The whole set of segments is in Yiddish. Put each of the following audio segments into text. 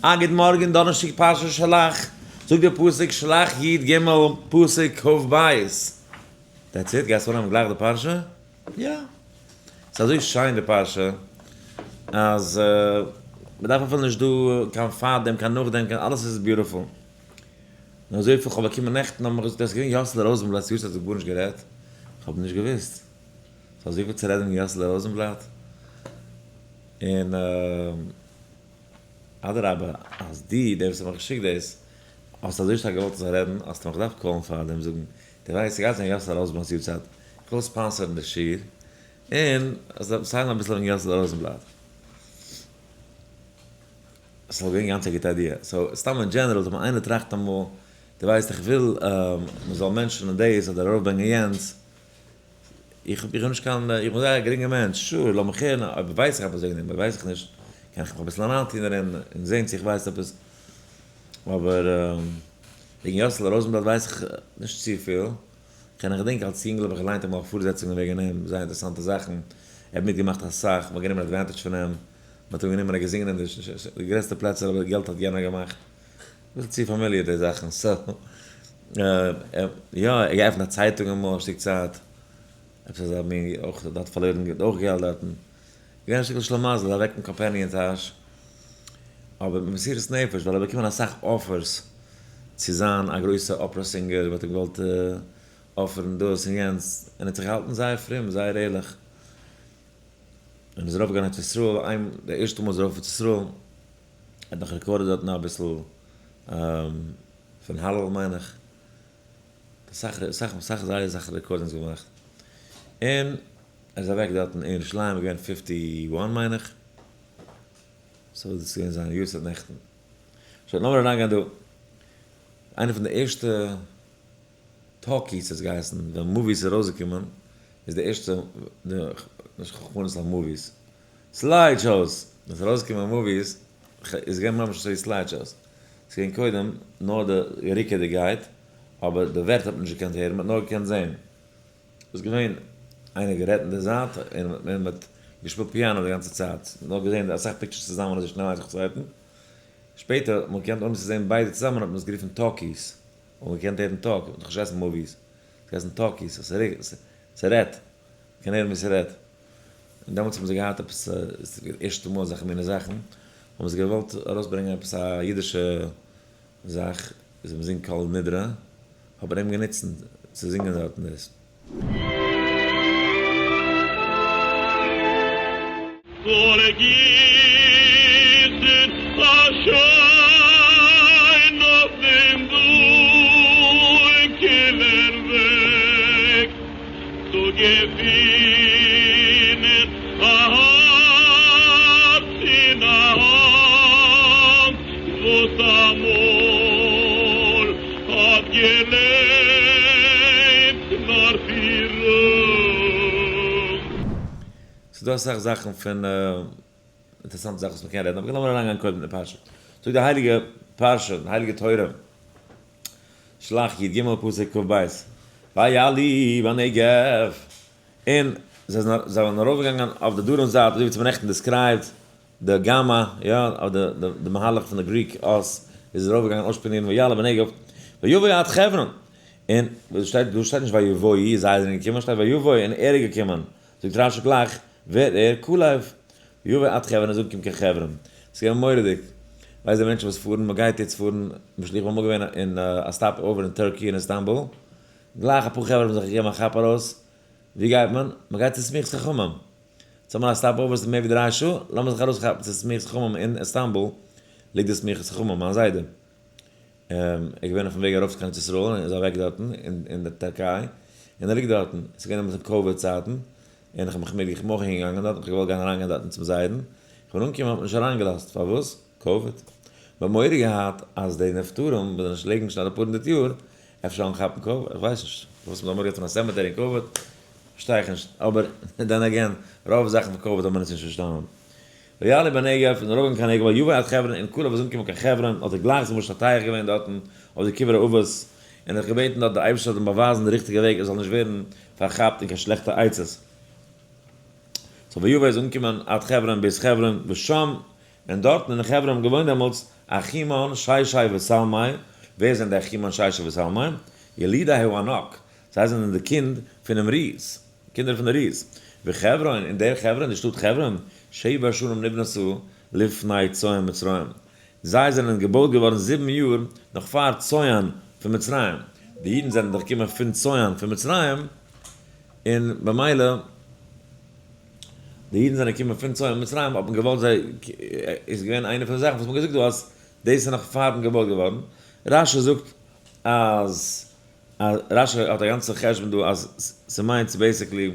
א גוט מארגן, דאנערשטאג פרשת שלח, זאגט דער פסוק שלח י ג פסוק כ ב. That's it? גייסט אנהייבן גלייך די פרשה? יא. ס'איז אזוי שיין די פרשה, אז מ'דארף אפילו נישט דא קיין פארדעם קיין נאכדעם קיין אלעס איז beautiful. נאר אזויפיל כ'האב באקומען נעכטן האבן מיך געזאגט אז ס'איז געווען יאסעלע ראזענבלאט'ס יארצייט האט גארנישט גערעדט, כ'האב נישט געוואוסט. ס'איז אזויפיל צו רעדן וועגן יאסעלע ראזענבלאט. און אדרבה אז דו, דער וואס האט מיך געשיקט דאס, האסט אזוי שטארק געוואלט איך זאל רעדן, האסטו מיך געדארפט call ן פארדעם זאגן, דו ווייסט ס'גייט זיין יאסעלע ראזענבלאט'ס יארצייט, איך וויל sponsor ן די שיעור, און דערציילן אביסל וועגן יאסעלע ראזענבלאט. ס'וואלט געווען גאנץ א גוטע idea. So סתם אין general, טאמער איינער טראכט אמאל, דו ווייסט איך וויל מ'זאל mention ען דאס אדער ארויפברענגען יענץ, איך בין נישט קיין, איך בין זייער א גרינגער מענטש, sure, לאמיך הערן, אויב ווייס איך עפעס וועגן דעם, אויב ווייס איך נישט, קען איך מיך אביסל אריינטון דערין און זען צו איך ווייס עפעס, אבער וועגן יאסעלע ראזענבלאט ווייס איך נישט צופיל, כ'קען איך געדענק אלס יונגל האב איך געליינט אמאל פארזעצונגען וועגן אים, זייער אינטערעסאנטע זאכן, ער האט מיטגעמאכט אסאך, מ'האט גענומען advantage פון אים, מ'האט אים גענומען, ער האט געזינגען אין די גרעסטע פלעצער אבער געלט האט יענער געמאכט. אביסל צו familiar די זאכן, so יא, ער האט געעפנט א צייטונג אמאל א שטיק צייט, עפעס אזא מין, אויך דארט פארלוירן אויך געלט דארטן, געווען א שטיקל שלמזל, אוועק מיט קאמפעני אין טאש, אבער מיט מסירות נפש, ווייל ער האט באקומען אסאך offers צו זיין א גרויסע opera singer, מען האט אים געוואלט offer ן דאס און יענץ, און ער האט זיך געהאלטן זייער פרום, זייער ערליך, און איז ארויף געגאנגען ארץ ישראל, איין די ערשטע מאל איז ער ארויף ארץ ישראל, ער האט נאך recorded דארטן אביסל פון הלל מיין איך, אסאך אסאך אסאך זייער אסאך recordings געמאכט, און ער איז אוועק דארטן אין ירושלים איז געווען 51 מיין איך, so דאס איז געווען זיין יארצייט נעכטן. שוין לאמיר אריינגיין דא, איינע פון די ערשטע talkies האט עס געהייסן, ווען movies איז ארויסגעקומען איז די ערשטע, נישט רחמנא ליצלן movies, slide shows! ווען ס'איז ארויסגעקומען movies איז געווען ממש אזוי slide shows. ס'איז געווען קודם נאר די ריקעדיגקייט, אבער די ווערטער האט מען נישט געקענט הערן, מ'האט נאר געקענט זען. איז געווען איינער גערעדט אין די זייט און מ'האט געשפילט piano די גאנצע צייט. נאר געזען אסאך pictures צוזאמען אזוי שנעל איינס נאכן צווייטן. שפעטער האט מען געקענט אנהויבן צו זען ביידע צוזאמען האט מען עס גערופן talkies. האט מען געקענט הערן talk, האט נאך נישט געהייסן movies. ס'האט געהייסן talkies, ס'רעדט. מ'קען הערן ווי ס'רעדט. און דעמאלטס האבן זיי געהאט עפעס, ערשטע מאל אזעלכע מינע זאכן, האבן זיי געוואלט ארויסברענגען עפעס א אידישע זאך, איז מען זינגט כל נדרי, האט מען אים גענוצט צו זינגען דארטן דאס. פארגיסן א שיין אויף דעם דונקעלער וועג. צו געפינען א הארץ אין א האנט וואס אמאל האט געלעבט נאר פירונג. ס'איז דא אסאך זאכן פון אינטערעסאנטע זאכן וואס מ'קען רעדן, אבער לאמיר אריינגיין קודם אין די פרשה. זאגט די הייליגע פרשה, די הייליגע תורה, שלח י ג פסוק כ ב, ויעלו בנגב, און זיי זענען ארויפגעגאנגען אויף די דרום זייט, אזוי ווי צום נעכטן described, די גמ', יא, אויף די מהלך פון די Greek אויס, איז ארויפגעגאנגען אויסשפיאנירן ויעלו בנגב, ויבואו עד חברון, און דא שטייט נישט ויבואו, זיי זענען געקומען, שטייט ויבוא און ער איז געקומען, זאגט רש י גלייך, ווער ער? כלב! ויבא עד חברון איז אנגעקומען קיין חברון. ס'איז געווען מורא'דיג. ווייסט די מענטשן וואס פארן, מ'גייט יעצט פארן, למשל איך בין אמאל געווען אין א stopover אין Turkey אין איסטאנבול, גלייך אפאר חברה האבן זיך געגעבן א כאפ ארויס, ווי גייט מען? מ'גייט צו סמיכת חכמים. יעצט האט מען א stopover ס'איז מער ווי דריי שעה, לאמיר זיך ארויסכאפן צו סמיכת חכמים אין איסטאנבול ליגט די סמיכת חכמים, מיין זיידע. ער איז געווען אויפן וועג ארויף קיין ארץ ישראל און איז אוועק דארטן אין די טערקיי, און ער ליגט דארטן, עס איז געווען דעמאלטס אין COVID צייטן, און איך האב מיך מיט איך בין אויך אהינגעגאנגען דארט, איך האב געוואלט גיין אריינגיין דארטן צום זיידן, איך בין אנגעקומען האט מען נישט אריינגעלאזט, פארוואס? COVID. מען האט מורא געהאט אז די נפטרים וואס זענען שוין ליגן שוין אפאר הונדערט יאר, אפשר וועלן כאפן COVID, איך ווייס נישט פארוואס מען האט מורא געהאט פון א cemetery אין COVID, פארשטיי איך נישט, אבער then again, רוב זאכן פון COVID האט מען עס נישט פארשטאנען. ויעלו בנגב, און ארויפגעגאנגען קיין נגב, ויבא עד חברון, און כלב איז אנגעקומען קיין חברון, האט ער גלייך זיך משתטח געווען דארטן אויף די קברי אבות, און האט געבעטן דארט דער אייבערשטער זאל אים באווייזן די ריכטיגע וועג ער זאל נישט ווערן פארכאפט אין קיין שלעכטע עצות. so ויבא איז אנגעקומען עד חברון ביז חברון, ושם, און דארטן אין חברון האבן געוואוינט דעמאלטס אחימן, ששי ותלמי, ווער זענען די אחימן, ששי ותלמי? ילידי הענק, זיי זענען די קינד פונעם ריז, קינדער פון די ריז. וחברון, און דער חברון, די שטאט חברון, שבע שנים נבנתה לפני צוען מצרים. זיי זענען געבויט געווארן 7 יאר נאך פאר צוען פון מצרים. די אידן זענען דאך געקומען פון צוען פון מצרים, און במילא די אידן זענען געקומען פון צוען מצרים, האט מען געוואלט זיי, איז געווען איינע פון די זאכן וואס מ'האט געזאגט דא אז דאס איז נאך פארן געבויט געווארן. רש"י זאגט אז רש"י האט א גאנצע חשבון דא אז ס'מיינט basically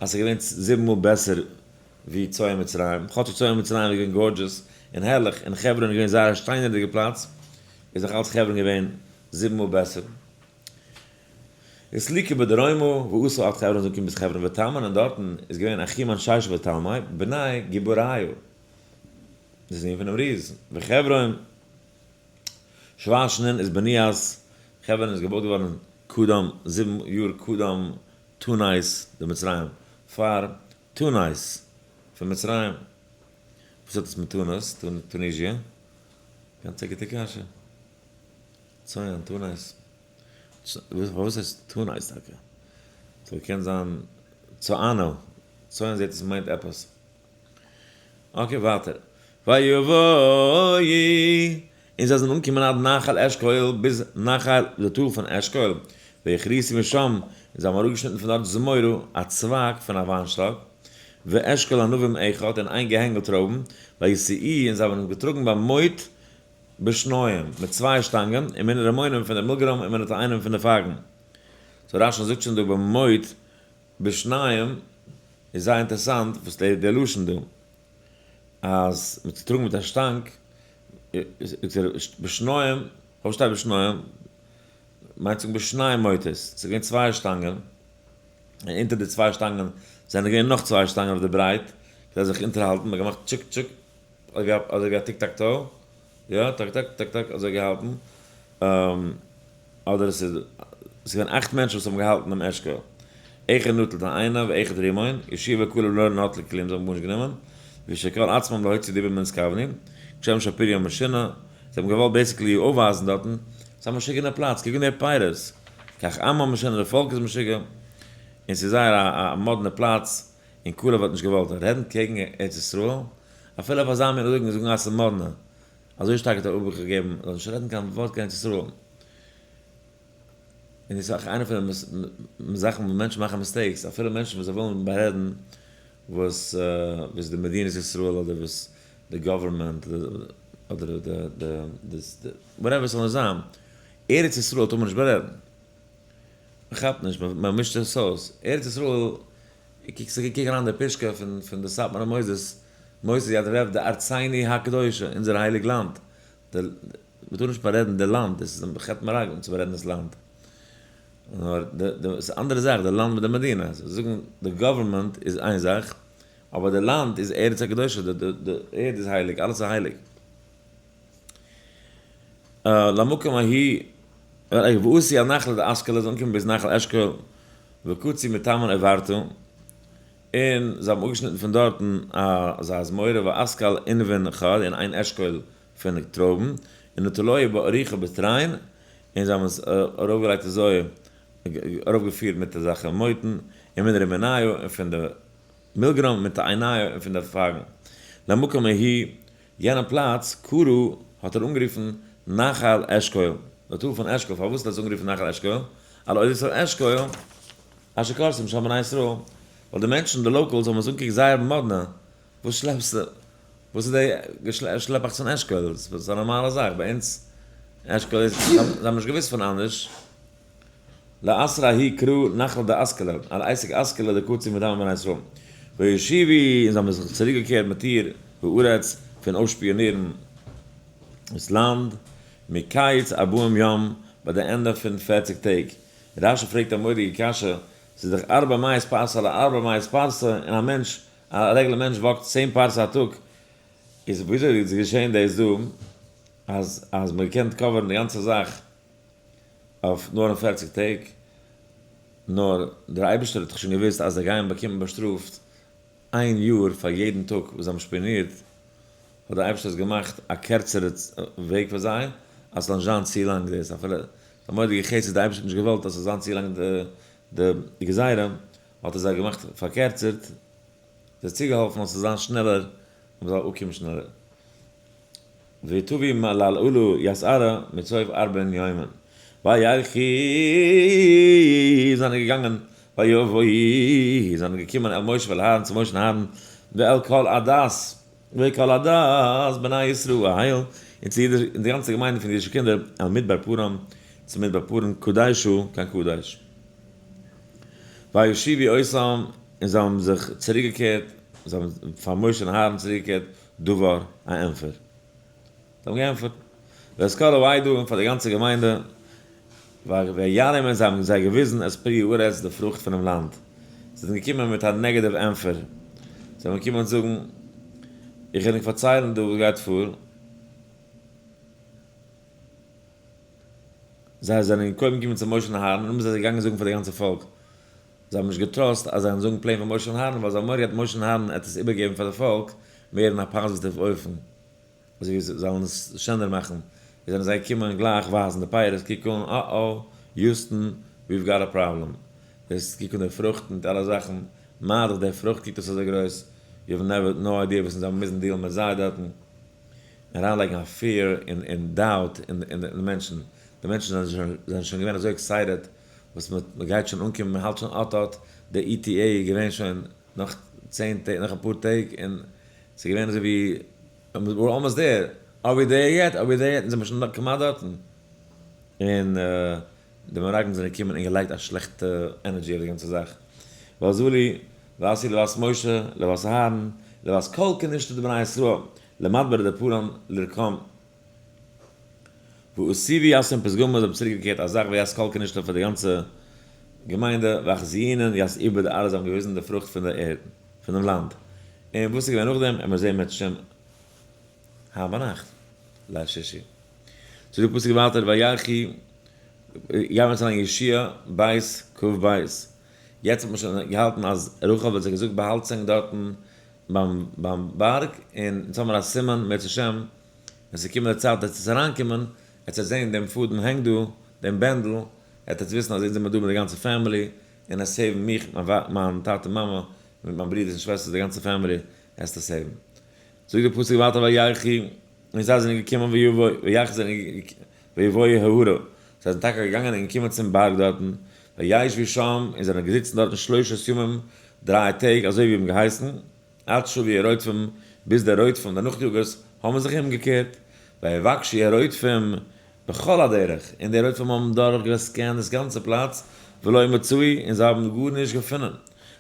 אז ס'איז געווען 7 מאל בעסער ווי צוען מצרים. כאטש צוען מצרים איז געווען gorgeous און הערליך, און חברון איז געווען זייער א שטיינערדיגע פלאץ, איז דאך אלץ חברון געווען 7 מאל בעסער. הסליקו בדרומה ואתו עד חברון, זיי קומען ביז חברון. ותמן, און דארטן איז געווען אחימן, ששי ותלמי, בני גבוריו. דאס איז פונעם ריז. וחברון שבע שנין איז בניית, חברון איז געבויט געווארן קדם, 7 יאר קדם תוניס דמצרים, פאר תוניס פון מצרים. וואס האט עס מיט טוניס, טוניזיע? גאנץ א גוטע קשיא. צוען, טוניס. וואס הייסט טוניס טאקע? So קען זיין צוענו. צוען זעט עס מיינט עפעס. Okay, ווייטער. ויבואו, און זיי זענען אנגעקומען עד נחל אשכול, ביז נחל, די טאל פון אשכול. ויכרתו משם, און זיי האבן אראפגעשניטן פון דארט זמורה, א צווייג פון א וויינשטאק, ואשכול ענבים אחד, און איין געהענגל טרויבן, וישאוהו, און זיי האבן אים געטראגן במוט בשניים, מיט צוויי שטאנגען, ומן הרמונים פון די מילגרוים, ומן התאנים פון די פייגן. So רש"י זאגט שוין דא במוט בשניים, איז זייער אינטערעסאנט וואס דער לשון דא, אז מיט טראגן מיט א שטאנג, בשניים, וואו שטייט בשניים? מיינט זאגן בשני מוטות, ס'איז געווען צוויי שטאנגען, און אונטער די צוויי שטאנגען זענען געווען נאך צוויי שטאנגען אויף די ברייט, כדי זיך אונטערהאלטן, מ'האט געמאכט טשיק טשיק, אזוי ווי א tic tac toe, יא, טאק טאק טאק טאק, אזוי געהאלטן. אדער עס איז געווען אכט מענטשן וואס האבן געהאלטן דעם אשכול. אחד נטל תאנה ואחד רימון, יהושע וכלב לא נטלו כלום, זיי האבן גארנישט גענומען, לפי שכל עצמם להוציא דיבה מן נתכוונו, כשם שהפריון משונה, זיי האבן געוואלט basically אויפווייזן דארטן, ס'איז א משוגענע פלאץ, קוק אן די פירות, כך עמם משונה, די פאלק איז משוגע, און ס'איז זייער א מאדנע פלאץ, און כלב האט נישט געוואלט רעדן קעגן ארץ ישראל, אפילו אויף אזא מין אויגן זאגן אז ס'איז מאדנע, אזוי שטארק האט ער אפגעגעבן, זאל נישט רעדן קיין ווארט קעגן ארץ ישראל. און דאס איז אויך איינע פון די זאכן וואס מענטשן מאכן mistakes, אפילו מענטשן וואס זיי ווילן בארעדן וואס די מדינת ישראל אדער וואס די government אדער די whatever עס זאל נישט זיין, ארץ ישראל טאר מען נישט בארעדן. מען כאפט נישט, מען מישט עס אויס. ארץ ישראל, קוק אריין די פישקע פון די סאטמארע מוסדות, מוסד יד רב, די ארצינו הקדושה, אונזער הייליג לאנד. מען טאר נישט בארעדן די לאנד, דאס איז חטא מרגלים צו בארעדן דאס לאנד. נאר דאס איז אנדערע זאך, די לאנד מיט די מדינה. זיי זאגן די government איז איין זאך, אבער די לאנד איז ארץ הקדושה, די ערד איז הייליג, אלעס איז הייליג. למקום ההוא, ואתו עד נחלא דאשכול, זיי אנגעקומען ביז נחל אשכול, וקצו מתמן איברתא, און זיי האבן אפגעשניטן פון דארטן אזא זמורה ואסכול ענבין חד, און איין אשכול פון טרויבן, און נטלוהו באריחה בתרין, און זיי האבן עס ארויפגעלייגט אזוי, ארויפגעפירט מיט אזעלכע מוטן, ומן רמוניא, און פון די מילגרוים מתאניא, און פון די פייגן. למקום ההוא, יענע פלאץ, קרא, האט ער אנגערופן נחל אשכול, די טאל פון אשכול. פארוואס האט ער עס אנגערופן נחל אשכול? על אודות האשכול אשר כרתו משם בני ישראל, ווייל די מענטשן, די locals, האבן עס אנגעקוקט זייער מאדנע, וואס שלעפסטו, וואס איז די שלעפאכץ פון אשכול? דאס איז א נארמאלע זאך, ביי אונז אשכול איז, זיי האבן נישט געוואוסט פון אנדערש. לאתרא ההוא קרא נחלא דאסכולא, על עסק אסכולא דקצו מתמן בני ישראל. וישובו, און זיי האבן זיך צוריקגעקערט מתור הארץ פון אויסשפיאנירן דאס לאנד, מקץ 40 יום, ביי די ענדע פון 40 טעג. רש"י פרעגט א מורא'דיגע קשיא, ס'איז דאך 400 פרסה על 400 פרסה, און א מענטש, א regular מענטש walk ט 10 פרסה א טאג, איז וויאזוי איז געשען דאס דא, אז מען קען cover ן די גאנצע זאך אויף נאר אין 40 טעג? נאר דער אייבערשטער האט דאך שוין געוואוסט אז זיי גייען באקומען באשטראפט איין יאר פאר יעדן טאג וואס זיי האבן שפיאנירט, האט דער אייבערשטער עס געמאכט א קערצערע וועג פאר זיי, אז ס'זאל נישט זיין צו לאנג דאס, אפילו א מורא'דיגע חסד, דער אייבערשטער האט נישט געוואלט אז ס'זאל זיין צו לאנג די גזירה, האט ער זיי געמאכט פארקערצערט, זיי צוגעהאלפן אז ס'זאל זיין שנעלער און מ'זאל אפקומען שנעלער. ויטובי מללו יסערה מצוף ארבעין יומין. וילכו זענען געגאנגען, ויבואו זענען געקומען אל משה ואל אהרן צו משה און אהרן, ואל כל עדת, וכל עדת בני ישראל, און צו די גאנצע געמיינדע פון אידישע קינדער, אל מדבר פארן, צו מדבר פארן, קדשו, קיין קדש. וישיבו אותם, און זיי האבן זיך צוריקגעקערט, זיי האבן פאר משה און אהרן צוריקגעקערט דבר, א ענטפער. זיי האבן געענטפערט, ואת כל העדה, און פאר די גאנצע געמיינדע, ויראום, און זיי האבן זיי געוויזן את פרי הארץ, די פרוכט פונעם לאנד. זיי זענען געקומען מיט א negative ענטפער. זיי האבן געקומען זאגן, איך וועל ענק פארציילן דא וואס גייט פאר. זיי זענען קודם געקומען צו משה און אהרן, און נאכדעם זענען זיי געגאנגען זאגן פאר די גאנצע פאלק. זיי האבן נישט גע trust אז זיי וועלן זאגן plain פאר משה און אהרן, ווייל זיי האבן מורא געהאט משה און אהרן עט עס איבערגעבן פאר די פאלק מער אין א positive אופן, אזוי ווי זיי זאלן עס שענער מאכן. זענען זיי געקומען גלייך ווייזן די פירות, קוק אן, uh-oh, Houston, we've got a problem. דאס קוק אן די פרוכט מיט אלע זאכן, מה דאך די פרוכט קוקט אויס אזוי גרויס, you have never no idea וואס אונז האבן מוזן deal ן מיט זיי דארטן. אריינלייגן א fear און doubt אין די מענטשן, די מענטשן זענען שוין געווען אזוי excited וואס מען גייט שוין אנקומען, מען האלט שוין אט אט, די ETA איז געווען שוין נאך 10 טעג, נאך אפאר טעג, און ס'איז געווען אזוי ווי, we're almost there, are we there yet, are we there yet, אונז זעמיר שוין כמעט דארטן, און די מרגלים זענען געקומען און געלייגט א שלעכטע energy אויף די גאנצע זאך, ואזלו ואתו לבת משה, לבת אהרן, לבת כל כנשתא דבני ישראל, למדבר דפארן לרקם. ואתיבו יתהון פתגמא, זיי האבן צוריק געקערט א זאך וית כל כנשתא פאר די גאנצע געמיינדע, ואחזינון ית עיבור דארעא, זיי האבן געוויזן די פרוכט פון די ערד, פונעם לאנד. און וואס איז געווען נאכדעם, עמער זעהן מיט שם היינט ביינאכט, ליל שישי. זאגט די פסוק ווייטער וילכו, גייען מיר צו יהושע בית כ בית. יעצט האט מען שוין געהאלטן אז רחב האט זיי געזאגט באהאלטס ענק דארטן ביים בארג, און אונז האמיר א סימן מערצעשעם, ווען ס'קומט די צייט עטס אריינקומען, עטס וועט זען דעם פאדעם הענגט דא, דעם בענדל, עטס וועט וויסן אז אונז זעמיר דא מיט די גאנצע family, און עס save ן מיך, מיין טאטע מאמע, מיט מיין ברידערס און שוועסטערס, די גאנצע family, עסט עס save ן. זאגט דער פסוק ווייטער וילכו, און זיי זענען געקומען וילכו זענען ויבואו ההרה, זיי זענען טאקע געגאנגען און געקומען צום בארג דארטן, וישבו שם, און זענען געזיצן דארטן שלשת ימים, 3 טעג, אזוי ווי האבן געהייסן, עד שבי הרודפים, ביז די רודפים, די נאכיאגערס, האבן זיך אומגעקערט, ויבקשו הרודפים בכל הדרך, און די רודפים האבן דורכגע scan ט דאס גאנצע פלאץ, ולא מצאו, און זיי האבן גארנישט געפונען.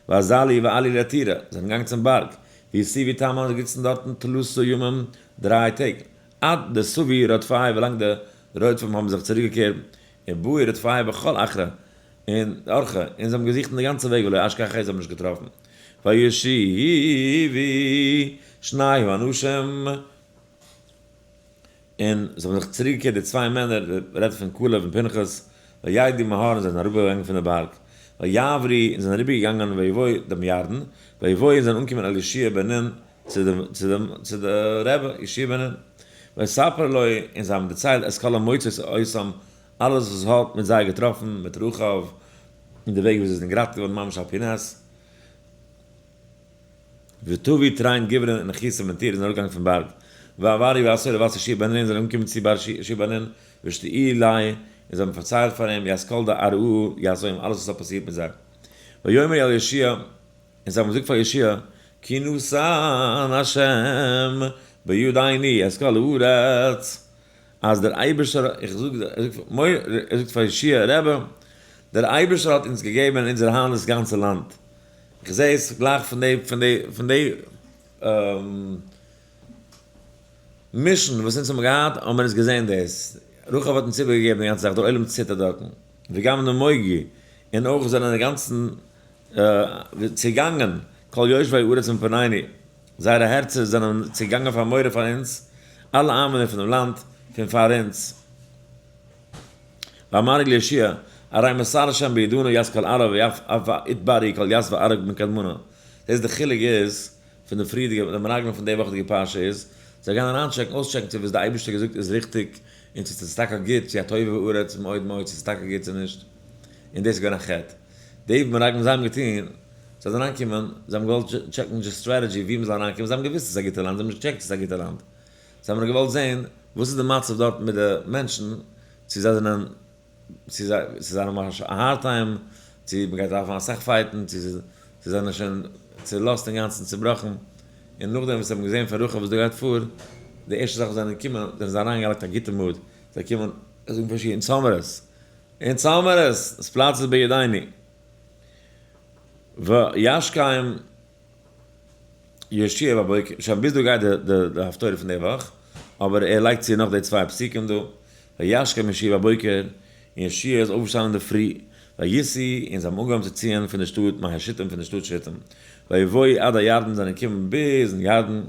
ואזלו ועלו לטירה, זיי זענען געגאנגען צום בארג, ויתיבו תמן, זיי געזיצן דארטן תלתה ימים, 3 טעג, עד דסבו רודפי, ווילאנג די רודפים האבן זיך צוריקגעקערט, ובאו רודפי בכל אחרא, און אורחא, און זיי האבן געזוכט אין די גאנצע וועג, ולא אשכחו, זיי האבן נישט געטראפן. וישובו שני האנשים, און זיי האבן זיך צוריקגעקערט די צוויי מענער, רעדט פון כלב און פנחס, וירדו מהר, און זיי זענען אראפגעגאנגען פון די בארג, ויעברו, און זענען אריבערגעגאנגען, ויבואו דעם ירדן, ויבואו, און זענען אנגעקומען אל יהושע בן נון, צו די רבי, יהושע בן נון. ויספר לו, און זיי האבן דערציילט, את כל המוצאות אותם, אלעס וואס האט מיט זיי געטראפן, מיט רחב, און די וועג ווי זיי זענען געראטעוועט געווארן ממש על פי נס. וטווי תרין גברין און נחית בן טיר זענען אראפגעגאנגען פון בארג. ועברי ועשו לבת יהושע בן נון זענען אנגעקומען צו בר יהושע בן נון, ושתאי לי, און זיי האבן פארציילט פאר אים, ית כל דארעא יתהון, אלעס וואס האט פאסירט מיט זיי. ויאמר אל יהושע, און זיי האבן געזאגט פאר יהושע, כי נתן השם בידינו את כל הארץ, אז דער אייבערשטער, איך זאג, ער זאגט, ער זאגט פאר יהושע, רבי, דער אייבערשטער האט אונז געגעבן אין אונזער האנט דאס גאנצע לאנד. איך זע עס גלייך פון די mission וואס אונז האבן געהאט, האבן מיר אונז געזען דאס. רחב האט אונז איבערגעגעבן די גאנצע זאך, דער עולם ציטערט דארטן. וגם נמוגו, און אויך זענען די גאנצן צעגאנגען, כל יושבי הארץ מפנינו, זייערע הערצער זענען צעגאנגען פאר מורא פאר אונז, אלע איינוואוינער פון דעם לאנד פון פאר אונז. ואמר ליהושע, הרי מסר השם בידנו ית כל ארעא ויתברי כל ית וארג מקדמנו. דאס די חילוק איז פון די פריערדיגע, די מרגלים פון די וואכעדיגע פרשה איז, זיי גייען אריינטשעקן, אויסטשעקן צו וואס די אייבערשטער האט געזאגט איז ריכטיג, און צו ס'איז טאקע גוט, צו הטובה הארץ מאוד מאוד, צו ס'איז טאקע גוט צו נישט. און דאס איז געווען א חטא. די מרגלים זיי האבן געטון, זיי זענען אריינגעקומען, זיי האבן געוואלט טשעקן די strategy ווי מ'זאל אריינקומען, זיי האבן געוואוסט ס'איז א גוטע לאנד, זיי האבן נישט געטשעקט צו ס'איז א גוטע לאנד. זיי האבן נאר געוואלט זען וואס איז די מצב דארט מיט די מענטשן, צו זיי זענען, צו זיי זענען ממש א hard time, צו מ'גייט דארפן אסאך פייטן, צו זיי זענען שוין צולאזט אינגאנצן, צובראכן. און נאכדעם וואס זיי האבן געזען פון רחב וואס דא גייט פאר, די ערשטע זאך וואס זיי זענען געקומען, זענען זיי אריינגעלייגט א גוטע mood, זיי קומען זאגן פאר יהושע, אונז האמיר עס, אונז האמיר עס, דאס פלאץ איז בידינו. וישכם יהושע בבוקר, שוין ביז דא גייט די הפטורה פון די וואך, אבער ער לייגט צו נאך די צוויי פסוקים דא, וישכם יהושע בבוקר, און יהושע איז אויפגעשטאנען אינדערפרי, ויסעו, און זיי האבן אנגעהויבן צו ציען פון די שטאט מהשיטים פון די שטאט שיטים, ויבואו עד הירדן זענען געקומען ביזן ירדן,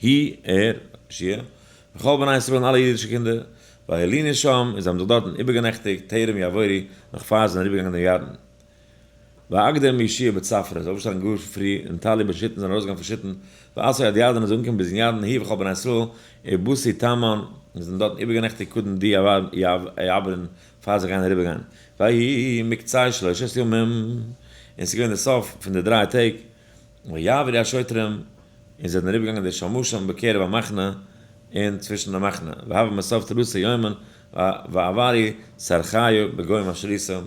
הוא, ער, יהושע, וכל בני ישראל און אלע אידישע קינדער, וילינו שם, און זיי האבן זיך דארטן איבערגענעכטיגט, טרם יעבורו, נאך פאר זיי זענען אריבערגעגאנגען דעם ירדן. ויקדים יהושע בצפרא, איז אויפגעשטאנען גאר פרי, ונטלו בשיטים זענען ארויסגעגאנגען פון שיטים, ואתו עד ירדן און זענען אנגעקומען ביזן ירדן, הוא וכל בני ישראל, ובתו תמן, און זענען דארטן איבערגענעכטיגט קדם די יעברון, פאר זיי גייען אריבערגיין. ויהי מקצה שלשת ימים, און ס'איז געווען די סוף פון די דריי טעג, ויעברו השוטרים, און זיי זענען אריבערגעגאנגען די שמשים בקרב המחנה, און צווישן די מחנה, והוה מסוף תלתא יומין, ועברו סרחיא בגוים אשריתם,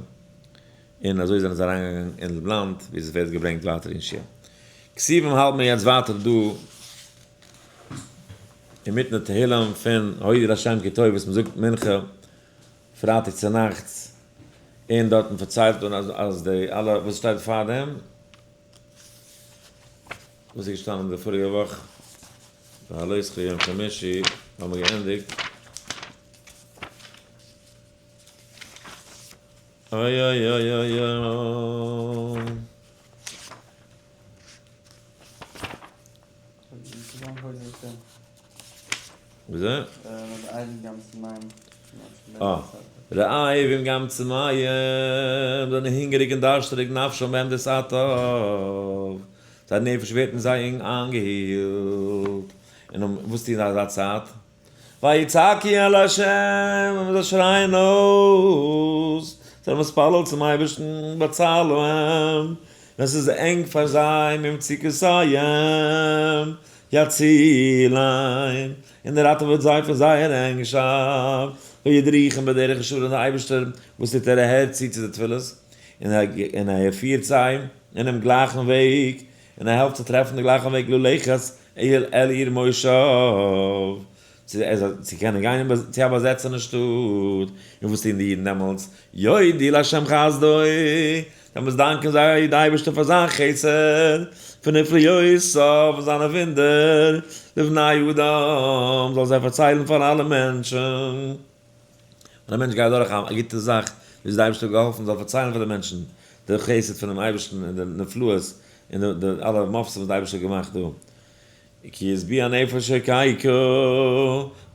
און אזוי זענען זיי אריינגעגאנגען אין לאנד, ווי עס ווערט געברענגט ווייטער אין שו ע. כתובים האלט מיר יעצט ווייטער דא אינמיטן די תהילים פון הודו לה' כי טוב וואס מען זאגט מנחה פרייטאג צונאכטס, און דארטן פארציילט מען אז די אלע וואס שטייט פארדעם, וואס איז געשטאנען די פאריגע וואך בהעלותך יום חמישי האבן מיר געענדיגט. אוי אוי אוי אוי אוי. וויאזוי? אה. רעבים גם צמאים, זענען הונגעריג און דארשטעריג נפשם בהם תתעטף, זייער נפש ווערט אין זיי איינגעהילט. און וואס טוען זיי אזא צייט? ויצעקו אל ה', און זיי שרייען אויס, זיי זענען מתפלל צום אייבערשטן, בצר להם, ווען ס'איז ענג פאר זיי, ממצוקותיהם יצילם, און ער ראטעוועט זיי פון זייער ענגשאפט, וידריכם בדרך ישרים, און דער אייבערשטער וואס טוט ער הערט צו צו די תפילות, און ער פירט זיי אינעם גלייכן וועג, און ער העלפט זיי טרעפן די גלייכן וועג ללכת אל עיר מושב, צו קענען גיין צו א באזעצענע שטאט, און וואס טוען די אידן דעמאלטס? יודו לה' חסדו, דעמאלטס דאנקען זיי די אייבערשטער פאר זיין חסד, ונפלאותיו, פון זיינע וואונדער, לבני אדם, זאל זיי פארציילן פאר אלע מענטשן. ווען א מענטש גייט דורך א גוטע זאך, ווי איז די אייבערשטער געהאלפן, זאל פארציילן פאר די מענטשן די חסד פונעם אייבערשטן און די נפלאות און די אלע מופתים וואס די אייבערשטער האט געמאכט דא. כי השביע נפש שככה,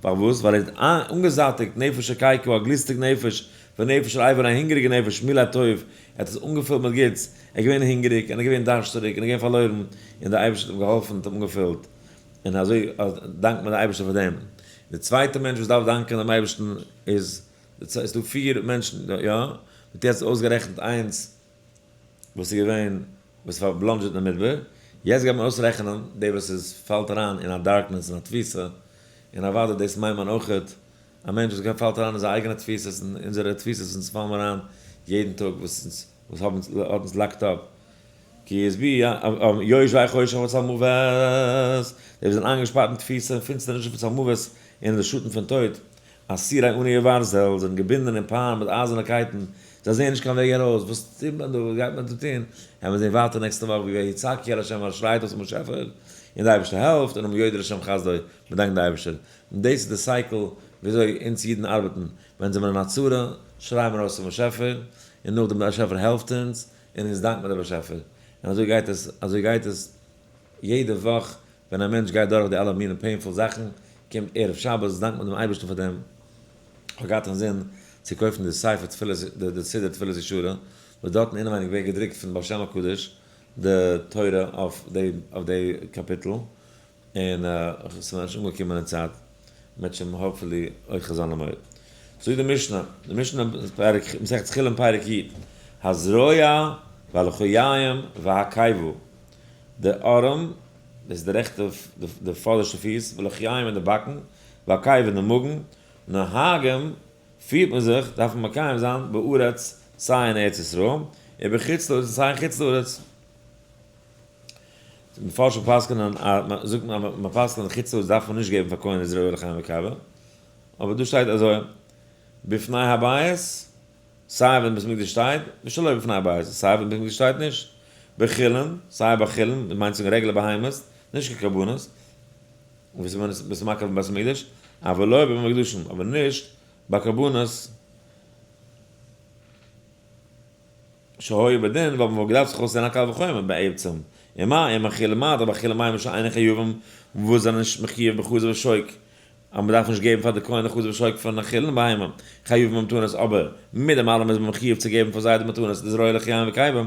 פארוואס? ווייל ער האט אנגעזאטיגט נפש שככה, א גליסטיג נפש, ונפש רעבה, א הונגעריגע נפש, מילא טוב, ער האט עס אנגעפילט מיט גוטס, ער איז געווען הונגעריג, און ער איז געווען דארשטעריג, און ער איז געווען פארלוירן, און דער אייבערשטער האט אים געהאלפן און האט אים אנגעפילט, און אזוי דאנקט מען דער אייבערשטער פאר דעם. דער צווייטער מענטש וואס דארף דאנקען דעם אייבערשטן איז, ס'איז דא פיר מענטשן, יא? מ'האט יעצט אויסגערעכנט איינס וואס איז געווען וואס פארבלאנדזשעט אין מדבר, יעצט גייט מען אויסרעכענען די וואס איז פאלט אריין אין א darkness אין א תפיסה, און אוודאי דאס מיינט מען אויכעט א מענטש וואס פאלט אריין אין זיין אייגענע תפיסות און אונזערע תפיסות אונז פאלן מיר אריין יעדן טאג וואס אונז וואס האבן אונז האט אונז locked up כי השביע יושבי חושך וצלמוות, די וואס זענען איינגעשפארט אין תפיסה און פינסטערנישן פון צלמוות און אין די שאטן פון טויט, אסירי עוני וברזל, זענען געבינדען אין פיין מיט אייזערנע קייטן, זיי זעען נישט קיין וועג ארויס, וואס טוט מען דא, וואס גייט מען דא טון, העמיר זען ווייטער נעקסטע וואך ווי ויצעקו אל ה' שרייט אויס צום באשעפער, און די אייבערשטער העלפט, און נאכדעם יודו לה' חסדו, מען דאנקט די אייבערשטער, און דאס איז די cycle וויאזוי אונז אידן ארבעטן, ווען זעמיר אין א צרה, שרייען מיר אויס צום באשעפער, און נאכדעם די באשעפער העלפט אונז, און אונז דאנקט מיר די באשעפער, און אזוי גייט עס, אזוי גייט עס יעדע וואך, ווען א מענטש גייט דורך די אלע מיני painful זאכן, קומט ערב שבת, דאנקט מען דעם אייבערשטן פאר דעם. כ'האב געהאט אינזין צו קויפן די ספר תפילות, די סידור תפילות ישרה, וואס דארטן אינעווייניג ווערט געדרוקט פון בעל שם הקדוש די תורה אויף די אויף די קאפיטל, און און ס'איז מיר נישט אנגעקומען אין צייט, מ'וועט hopefully אויך זיין למועד. זאגט די משנה, די משנה פרק, מסכת חולין פרק י, הזרוע והלחיים והקיבה, די ארעם, דאס איז די רעכטע, די פאדערשטע פיס, והלחיים און די באקן, והקיבה און די מאגן, נוהגים, פירט מען זיך, דארף מען מקיים זיין, בארץ, סיי אין ארץ ישראל, ובחוץ לארץ, סיי אין חוץ לארץ. מפרשים פסק'נען אז מען זאגט מען מען פסק'נט אין חוץ לארץ דארף מען נישט געבן פאר כהן זרוע לחיים וקיבה, אבער דא שטייט אזוי בפני הבית סיי ווען בית מקדש שטייט, ושלא בפני הבית סיי ווען בית מקדש שטייט נישט, בחולין סיי ביי חולין, מיינט זאגן רעגולער בהמות, נישט קיין קרבנות, וואס מען איז מקריב אין בית המקדש, אבל לא במוקדשים, אבער נישט ביי קרבנות. שהיו בדין, ווייל מ'וואלט געדארפט זיך אויסלערנען א קל וחומר בעצם. ומה אם אכילה מה דאך באכילה מים שאינן חייבים וואס זענען נישט מחיוב בחזה ושוק, אז מ'דארף נישט געבן פאר די כהן די חזה ושוק פון אכילה בהמה, חייבים במתנות, אבער מיט דעם אלעם איז מען מחיוב צו געבן פאר זיי די מתנות, די זרוע לחיים וקיבה.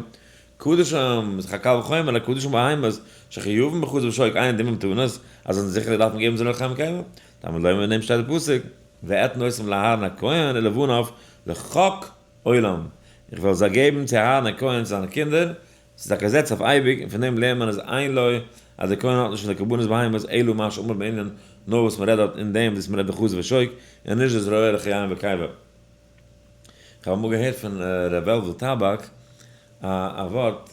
קדשים, איז דאך א קל וחומר לקדשים בהמות שחייבים בחזה ושוק אין דין במתנות, אז זיי זענען זיכער דארף מען געבן זרוע לחיים וקיבה. תלמוד לומר אין דעם שטייט די פסוק, ואתן אותם לאהרן הכהן ולבניו לחק עולם, איך וועל זיי געבן צו אהרן הכהן צו זיינע קינדער, ס'איז א געזעץ אויף אייביג, און פון דעם לערנט מען אז אין לו, אז דער כהן האט נישט פון די קרבנות בהמות אלא מה שאמור בענין, נאר וואס מ'רעדט דארט אין דעם וואס מ'רעדט בחזה ושוק, און נישט דאס זרוע לחיים וקיבה. כ'האב אמאל געהערט פון ר' וועלוול טאבאק א ווארט,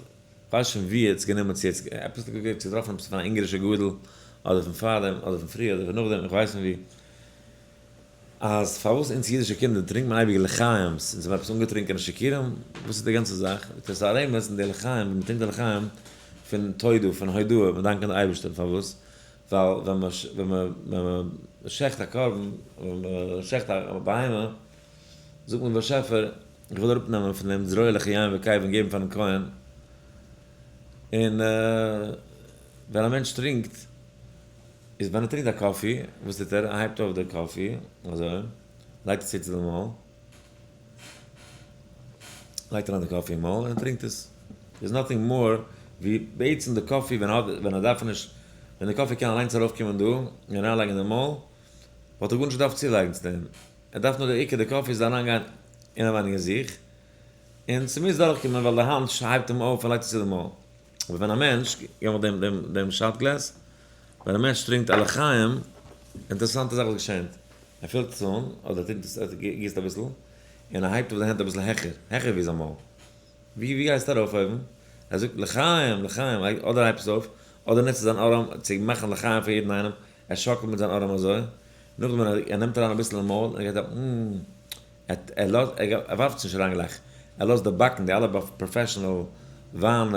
כ'ווייס נישט פון וואו ער האט עס גענומען, צו ער האט עפעס געטראפן עפעס פון א אונגערישע גדול, אדער פון פארדעם, אדער פון פריער, אדער פון נאכדעם, איך ווייס פון וואו. אז פארוואס אונז אידישע קינדער טרינקט מען אייביג לחיים'ס, אונז האבן עפעס אנגעטרינקענע שיכורים? וואס איז די גאנצע זאך? זאגט ער ס'איז א רמז אין די לחיים, ווען מ'טרינקט די לחיים פון תודה, פון הודאה, מיר דאנקען די אייבערשטען, פארוואס? ווייל ווען ווען מ'שעכט א קרבן, ווען מ'שעכט א בהמה, זאגט מען באשעפער איך וויל אראפנעמען פון דעם זרוע לחיים וקיבה און געבן פארן כהן, און ווען א מענטש טרינקט, איז ווען ער טרינקט א coffee, וואס טוט ער? ער הייבט אויף די coffee, אזוי, לייגט עס צו צו די מויל, לייגט אריין די coffee אין מויל און ער טרינקט עס. There's nothing more ווי בעצם די coffee ווען ער האט, ווען ער דארף נישט, ווען די coffee קען אליינס ארויפקומען דא און אריינלייגן אין די מויל, וואלט ער גארנישט געדארפט צולייגן צו דעם. ער דארף נאר די עיקר די coffee זאל אריינגיין אינעווייניג אין זיך, און ס'מוז דורכקומען ווייל די האנט הייבט אים אויף און לייגט עס צו די מויל. אבער ווען א מענטש, געב מיך דעם דעם דעם shot glass, ווען א מענטש טרינקט א לחיים, אינטערעסאנטע זאך וואס געשענט, ער פילט עס אן, אדער ער טרינקט עס, ער גיסט אביסל, און ער הייבט אויף די הענט אביסל העכער, העכער ווי זיין מויל. ווי ווי גייסטו ארויף אויבן? ער זאגט לחיים, לחיים, אדער הייבט עס אויף, אדער נוצט ער זיין ארעם צו מאכן לחיים פאר יעדן איינעם, ער שאקלט מיט זיין ארעם אזוי, נאכדעם ווען ער נעמט אריין אביסל אין מויל, און ער גייט א מ. ער לאזט, ער ווארפט עס נישט אריין גלייך, ער לאזט די באקן, די אלע professional וויין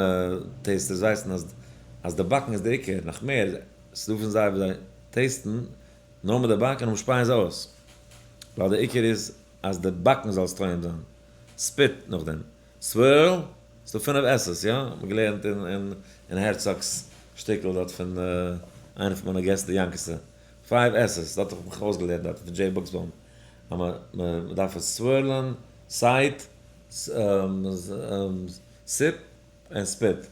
tasters ווייסן אז אז די באקן איז די עיקר, נאך מער, ס'דא פון זיי וואס זיי taste ן נאר מיט די באקן און שפייען זיי אויס, ווייל די עיקר איז אז די באקן זאל עס טועם זיין, spit נאכדעם, swirl, ס'דא פינף עס'ס, יא? האט מען געלערנט אין אין הערצאג'ס שטיקל דארט פון איינע פון מיינע געסט די יאנקעסע, five S's, דארט האב איך מיך אויסגעלערנט דארט פון דזשעי בוקסבוים. אז מען דארף עס swirl ען, sight, sip, און spit.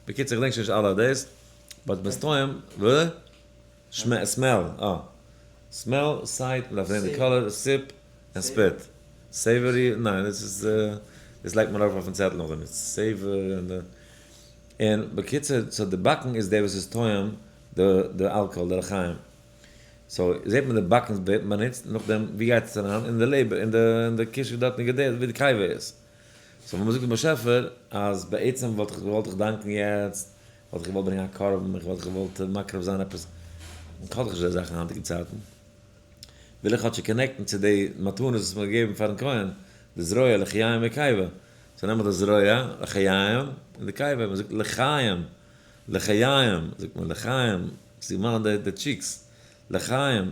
בקיצור איך געדענק שוין נישט אלע דאס, but מ'איז טועם, וואס? smell, אה. smell, sight, מ'דארף זען די color, sip, און spit. savory, ניין דאס איז, דאס לייגט מען ארויף אויפן צעטל נאכדעם, savor און די, און בקיצור, so די באקן איז דער וואס איז טועם די אלקאהאל, די לחיים. so זעט מען די באקן ווערט באנוצט, נאכדעם ווי גייט עס אריין? אין די לעבער, אין די אין די קישקע דארט אין די געדער ווי די קיבה איז. so ווען מ'זאגט דעם באשעפער אז בעצם וואלט איך געוואלט דיך דאנקן יעצט, וואלט איך געוואלט ברענגען א קרבן, איך וואלט געוואלט מקריב זיין עפעס, איך האב דאך נישט די זאכן היינטיגע צייטן, וויל איך כאטשיג connect ן צו די מתנות וואס מ'האט געגעבן פארן כהן, די זרוע לחיים וקיבה. so נעם איך די זרוע לחיים און די קיבה, מ'זאגט לחיים, לחיים, זאגט מען לחיים, צו מאלן די cheeks, לחיים,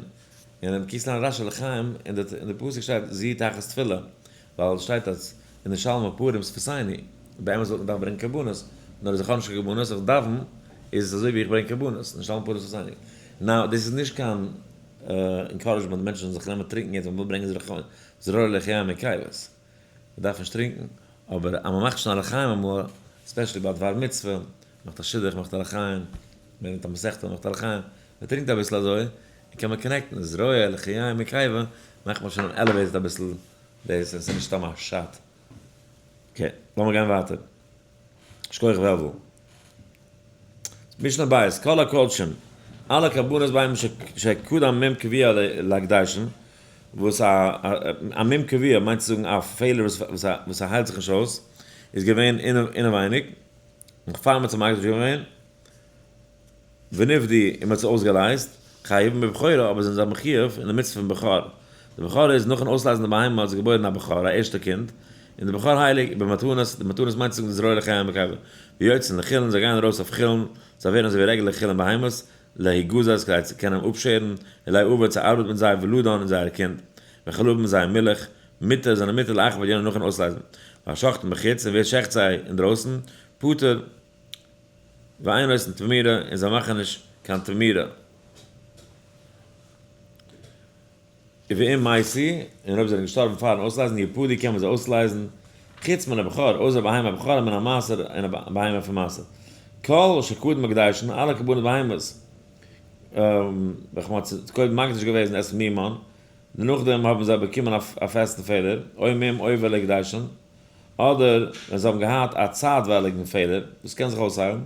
און אין כסלו רשי לחיים, אין די פסוק שטייט זי תחת תפילה, ווייל עס שטייט אז אין די שלמה פורים שפתינו, באמת וואלט מען דארפן ברענגען קרבנות, נאר אז איך האב נישט קיין קרבנות, איך דאוון, איז עס אזוי ווי איך ברענג קרבנות, נשלמה פורים שפתינו. now, דאס איז נישט קיין encouragement מענטשן זאלן זיך נעמען טרינקען יעצט ווען מ'וויל ברענגען זרוע לחיים און קיבות. מ'דארף נישט טרינקען, אבער אז מ'מאכט שוין א לחיים אמאל, especially ביי א דבר מצוה, מ'מאכט א שידוך, מ'מאכט א לחיים, מ'לערנט א מסכתא, מ'מאכט א לחיים. מען טרינקט אביסל אזוי, און קען מען connect ן, זרוע, לחיים, מקיבה, מאכט מען שוין elevated אביסל דאס, און ס'איז נישט סתם א shot. Okay, לאמיר גיין ווייטער. שכוח וועלוול. משנה בית, כל הקודשים, אלע קרבנות ביים שקדם מום קבוע להקדשן, וואס א מום קבוע מיינט צו זאגן א פעלער וואס היילט זיך נישט אויס, איז געווען אינעווייניג, נאך פאר מ'האט זיך מקדיש געווען, ונפדו און מ'האט זיי אויסגעלייזט, חייבים בבכורה, אבער זענען זיי מחיוב אין די מצוה פון בכור. די בכור איז נאכן אויסלייזן די בהמה האט זי געבוירן א בכור, א ערשטע קינד, און די בכור הייליג, במתנות, די מתנות מיינט צו זאגן די זרוע לחיים בקבר, ויוצאין לחולין, זיי גייען ארויס אויף חולין, זיי ווערן אזוי ווי רעגולער חולין בהמות, להיגזז כדי צו קענען אפשערן, ולאבד צו ארבעט מיט זיי, ולדן און זייער קינד, וחלבן זייער מילך, מותר זענען מותר לאחר פדיונן נאכן אויסלייזן, והשוחטין בחוץ און ווער שעכט זיי אינדרויסן, פטור, ואין עושין תמורה און זיי מאכן נישט קיין תמורה. ואם מתו, און אויב זיי זענען געשטארבן פארן אויסלייזן יפדו קען מען זיי אויסלייזן, חוץ מן הבכור, אויסער בהמה בכורה מן המעשר און א בהמה פון מעשר. כל שקדם הקדשן, אלע קרבנות בהמות, וועלכע מען האט קודם מקדיש געוועזן את מומן, נאכדעם האבן זיי באקומען א פעסטן פעלער, או מום עובר להקדשן, אדער ווען זיי האבן געהאט א צייטווייליגן פעלער וואס קען זיך אויסהיילן,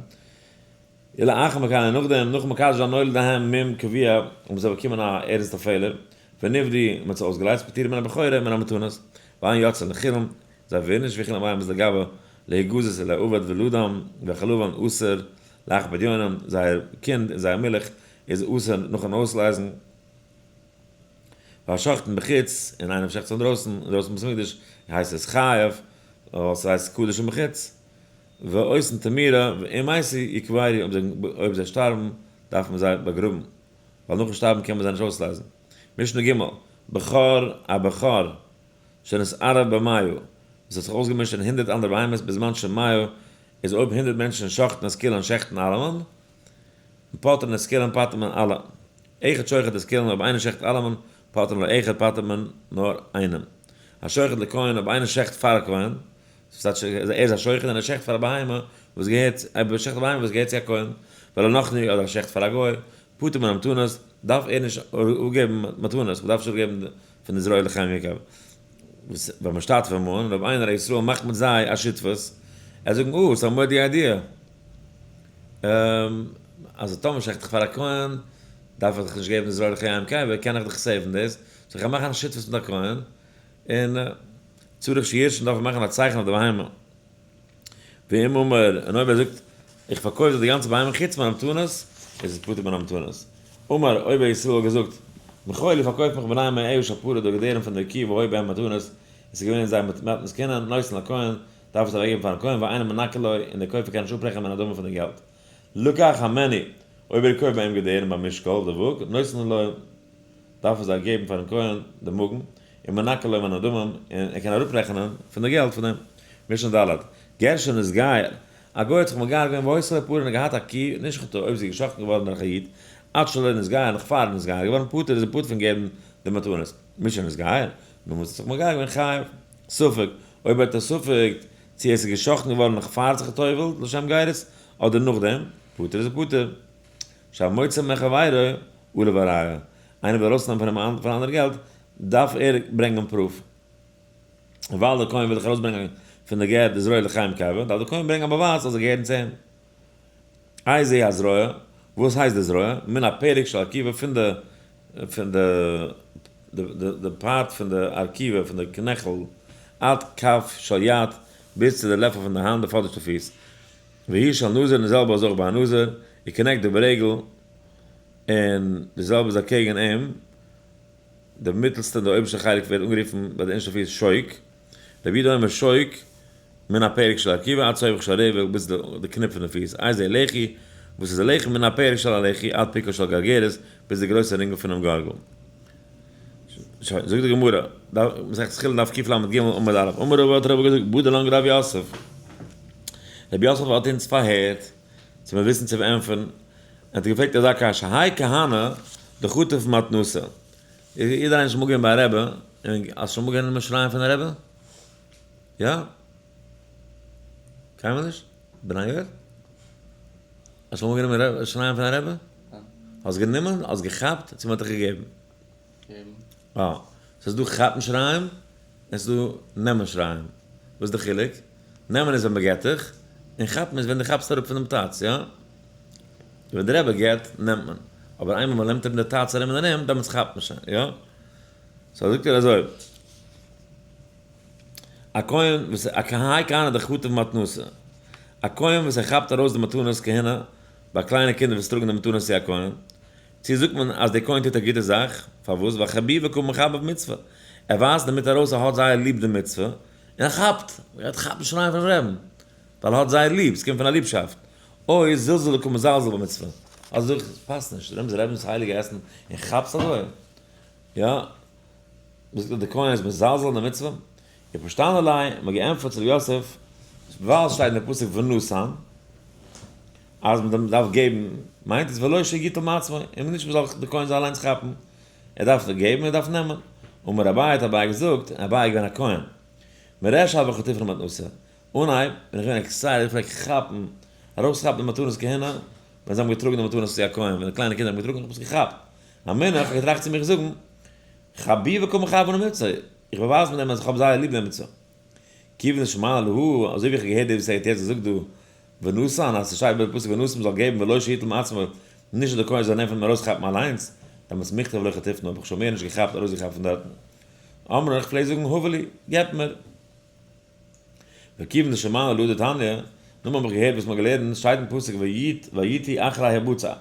ולאחר מכן און נאכדעם, נאכן מקדש זיין נולד להם מום קבוע, האבן זיי באקומען א ערנסטע פעלער, ונפדו, מען האט זיי אויסגעלייזט, פטורים מן הבכורה ומן המתנות, ואין יוצאין לחולין, זיי ווערן נישט ווי חולין בהמות לגבי להגזז ולאבד ולדם וחלבן אסור לאחר פדיונם, זייער קינד און זייער מילך איז אסור נאכן אויסלייזן. והשוחטין בחוץ, און איינער שעכט זיך אינדרויסן, אינדרויסן בית המקדש, הייסט עס חייב, ווייל ס'הייסט קדשים בחוץ. ועושין תמורה, ואם מתו יקברו, אויב זיי שטארבן, דארף מען זיי באגראבן, ווייל נאכן שטארבן קען מען זיי נישט אויסלייזן. משנה ג', בכור א בכור שנתערב במאה, וואס האט זיך אויסגעמישט אין 100 אנדערע בהמות בזמן שמאה, איז אויב 100 מענטשן שחט'ן את כולן שעכטן אלעמען, פטר'ן את כולן פטר'ט מען אלע. אחד שוחט את כולן אויב איינער שעכט אלעמען, פטר'ן לו אחד פטר'ט מען נאר איינעם. השוחט לכהן אויב איינער שעכט פאר א כהן, ער איז א שוחט און ער שעכט פאר א בהמה וואס געהערט, ער שעכט א בהמה וואס געהערט צו א כהן, ולנכרי אדער ער שעכט פאר א גוי, פטור מן המתנות, דארף ער נישט אפגעבן מתנות, מען דארף נישט אפגעבן פון די זרוע לחיים יקב. וואס ווען מען שטארבט פון מאן, און אויב איינער א ישראל מאכט מיט זיי א שותפות, ער זאגן, אה, ס'איז א מורא'דיגע idea. אז טאמער שעכט איך פאר א כהן, דארף איך דאך נישט געבן די זרוע לחיים יקב, קען איך דאך save ן דאס, so איך גיי מאכן א שותפות מיט א כהן, און צריך שירשום דארף ער מאכן א צייכן אויף די בהמה. ואם אמר, און אויב ער זאגט, איך פארקויף דיר די גאנצע בהמה חוץ מן המתנות, איז עס פטור מן המתנות. אמר, אויב א ישראל האט געזאגט, מכור לי פארקויף מיך בני מאה של פרה די געדערים פון דער קו והיו בהם מתנות, עס איז געווען אין זיי מתנות כהונה, נותן לכהן, דארף עס אוועקגעבן פארן כהן, ואינו מנכה לו, און דער קויפער קען נישט אפרעכענען מן הדמים פון די געלט. לקח הימנו, אויב ער קויפט ביי אים געדערים ביים משקל, די וואג, נותן לו, דארף ער זיי געבן פארן כהן די מאגן, און מנכה לו מן הדמים, און ער קען אראפרעכענען פון די געלט פון דעם. משנה ד', גר שנתגייר, א גוי האט זיך מגייר געווען והיתה לו פרה און געהאט א קו, נשחטה, אויב זי איז געשחט'ן געווארן דורך א איד, עד שלא נתגייר, נאך פאר ער איז נתגייר געווארן, פטור איז ער פטור פון געבן די מתנות. משנתגייר, נאר וואס האט זיך מגייר געווען חייב. ספק, אויב ער האט א ספק צו עס איז געשחט'ן געווארן נאך פאר ער האט זיך גע'טובל'ט לשם גירות, אדער נאכדעם, פטור איז ער פטור. שהמוציא מחבירו עליו הראיה, איינער וויל ארויסנעמען פון פון אנדערע געלט, דארף ער ברענגען proof. ווייל דער כהן וויל דאך ארויסברענגען פון די גר די זרוע לחיים קבר, דארף דער כהן ברענגען א באווייז אז זיי געהערן צו אים. איזו הזרוע, וואס הייסט די זרוע? מן הפרק של ארכובה פון די פון די די part פון די ארכובה פון די קנעכל עד כף של יד ביז צו די לעפל פון די האנט די פאדערשטע פיס. והיא של נזיר און די זעלבע איז אויך ביי א נזיר, וכנגדו ברגל און די זעלבע איז אקעגן אים. די מיטלסטע און די אויבערשטע חלק ווערט אנגערופן ביי די אונטערשטע פיס שוק, רבי יהודה אומר שוק מן הפרק של ארכובה עד סובך של רגל ביז די קניפ פון די פיס, איזהו לחי, וואס איז די לחי מן הפרק של הלחי עד פיקו של גרגרת ביז די גרויסע רינגל פונעם גארגל. שוין, זאגט די גמרא, מסכת חולין דף קל"ג עמוד א', אמר רבא האט רבא געזאגט בדה לן רב יוסף, רב יוסף האט אונז פארהערט צו מיר וויסן צו ענטפערן, ער האט געפרעגט אזא קשיא, האי כהנא דחטף מתנתא, איז יעדער איינער שוין אמאל געווען ביי א רבי, און האסט שוין אמאל גענומען שיריים פון א רבי? יא? קיינמאל נישט? בני יואל? האסט שוין אמאל גענומען שיריים פון א רבי? האסט גענומען, האסט געכאפט, צו מ'האט דיך געגעבן? געבן. אה. ס'איז דא כאפן שיריים, און ס'איז דא נעמען שיריים. וואס איז די חילוק? נעמען איז ווען מ'געט דיך, און כאפן איז ווען דו כאפסט אראפ פונעם טאץ, יא? ווען דער רבי געט, נעמט מען. אבער איינמאל מ'נעמט ארום די טאץ ארום און ארום, דעמאלטס כאפט מען שוין, יא? so זאגט ער אזוי, א כהן וואס א כהאי כהנא דחתיב מתנתא, א כהן וואס ער כאפט ארויס די מתנות כהונה ביי קליינע קינדער וואס טראגן די מתנות צו א כהן, צו זאגט מען אז דער כהן טוט א גוטע זאך, פארוואס? ווייל חביבי קא מחבב מצוה, ער ווייזט דערמיט ארויס ער האט זייער ליב די מצוה, און ער כאפט, ער גייט כאפן שיריים פונעם רעבן, ווייל ער האט זייער ליב, עס קומט פון א ליבשאפט, אוי זלזולי קא מזלזל במצוה, אזוי זאג איך, עס פאסט נישט, דו נעמסט רעבנ'ס הייליגע עסן און כאפסט אזוי, יא, וואס די כהן איז מזלזל אין די מצוה? איך פארשטאנען אליין, מ'האט געענטפערט צו ר' יוסף, ווייל שטייט אין די פסוק ונתן, אז מען דארף געבן, מיינט עס ולא שיטול מעצמו, און נישט מ'זאל די כהן זאל אליינס כאפן, ער דארף געבן, ער דארף נעמען. אמר אביי האט אביי געזאגט, און אביי איז געווען א כהן. מריש הוה חטיפנא מתנתא, אנהייב בין איך געווען excited, איך פלעג כאפן, ארויסכאפן די מתנות כהונה, ווען זיי האבן געטראגן די מתנות צו א כהן, ווען די קליינע קינדער האבן געטראגן, איך האב עס געכאפט. אמינא, איך האב געטראכט צו מיך זאגן, חביבי קא מחבבנא מצוה, איך באווייז מיט דעם אז איך האב זייער ליב די מצוה. כיוון דשמענא להא, אזוי ווי איך האב געהערט דאס וואס ער האט יעצט געזאגט דא, ונתן, אז ס'שטייט ביי די פסוק ונתן מ'זאל געבן ולא שיטול מעצמו, נישט אז די כהן זאל נעמען פון אים ארויסכאפן אליינס, דעמאלטס מכתב לא חטיפנא האב איך שוין מער נישט געכאפט ארויסגעכאפט פון דארטן. אמרי, איך פלעג זאגן הבה לי, געבט מיר. וכיוון דשמענא להא דתניא, נאכדעם האב איך געהערט וואס מ'האט געלערנט, שטייט אין פסוק ויטו אחרי הבצע,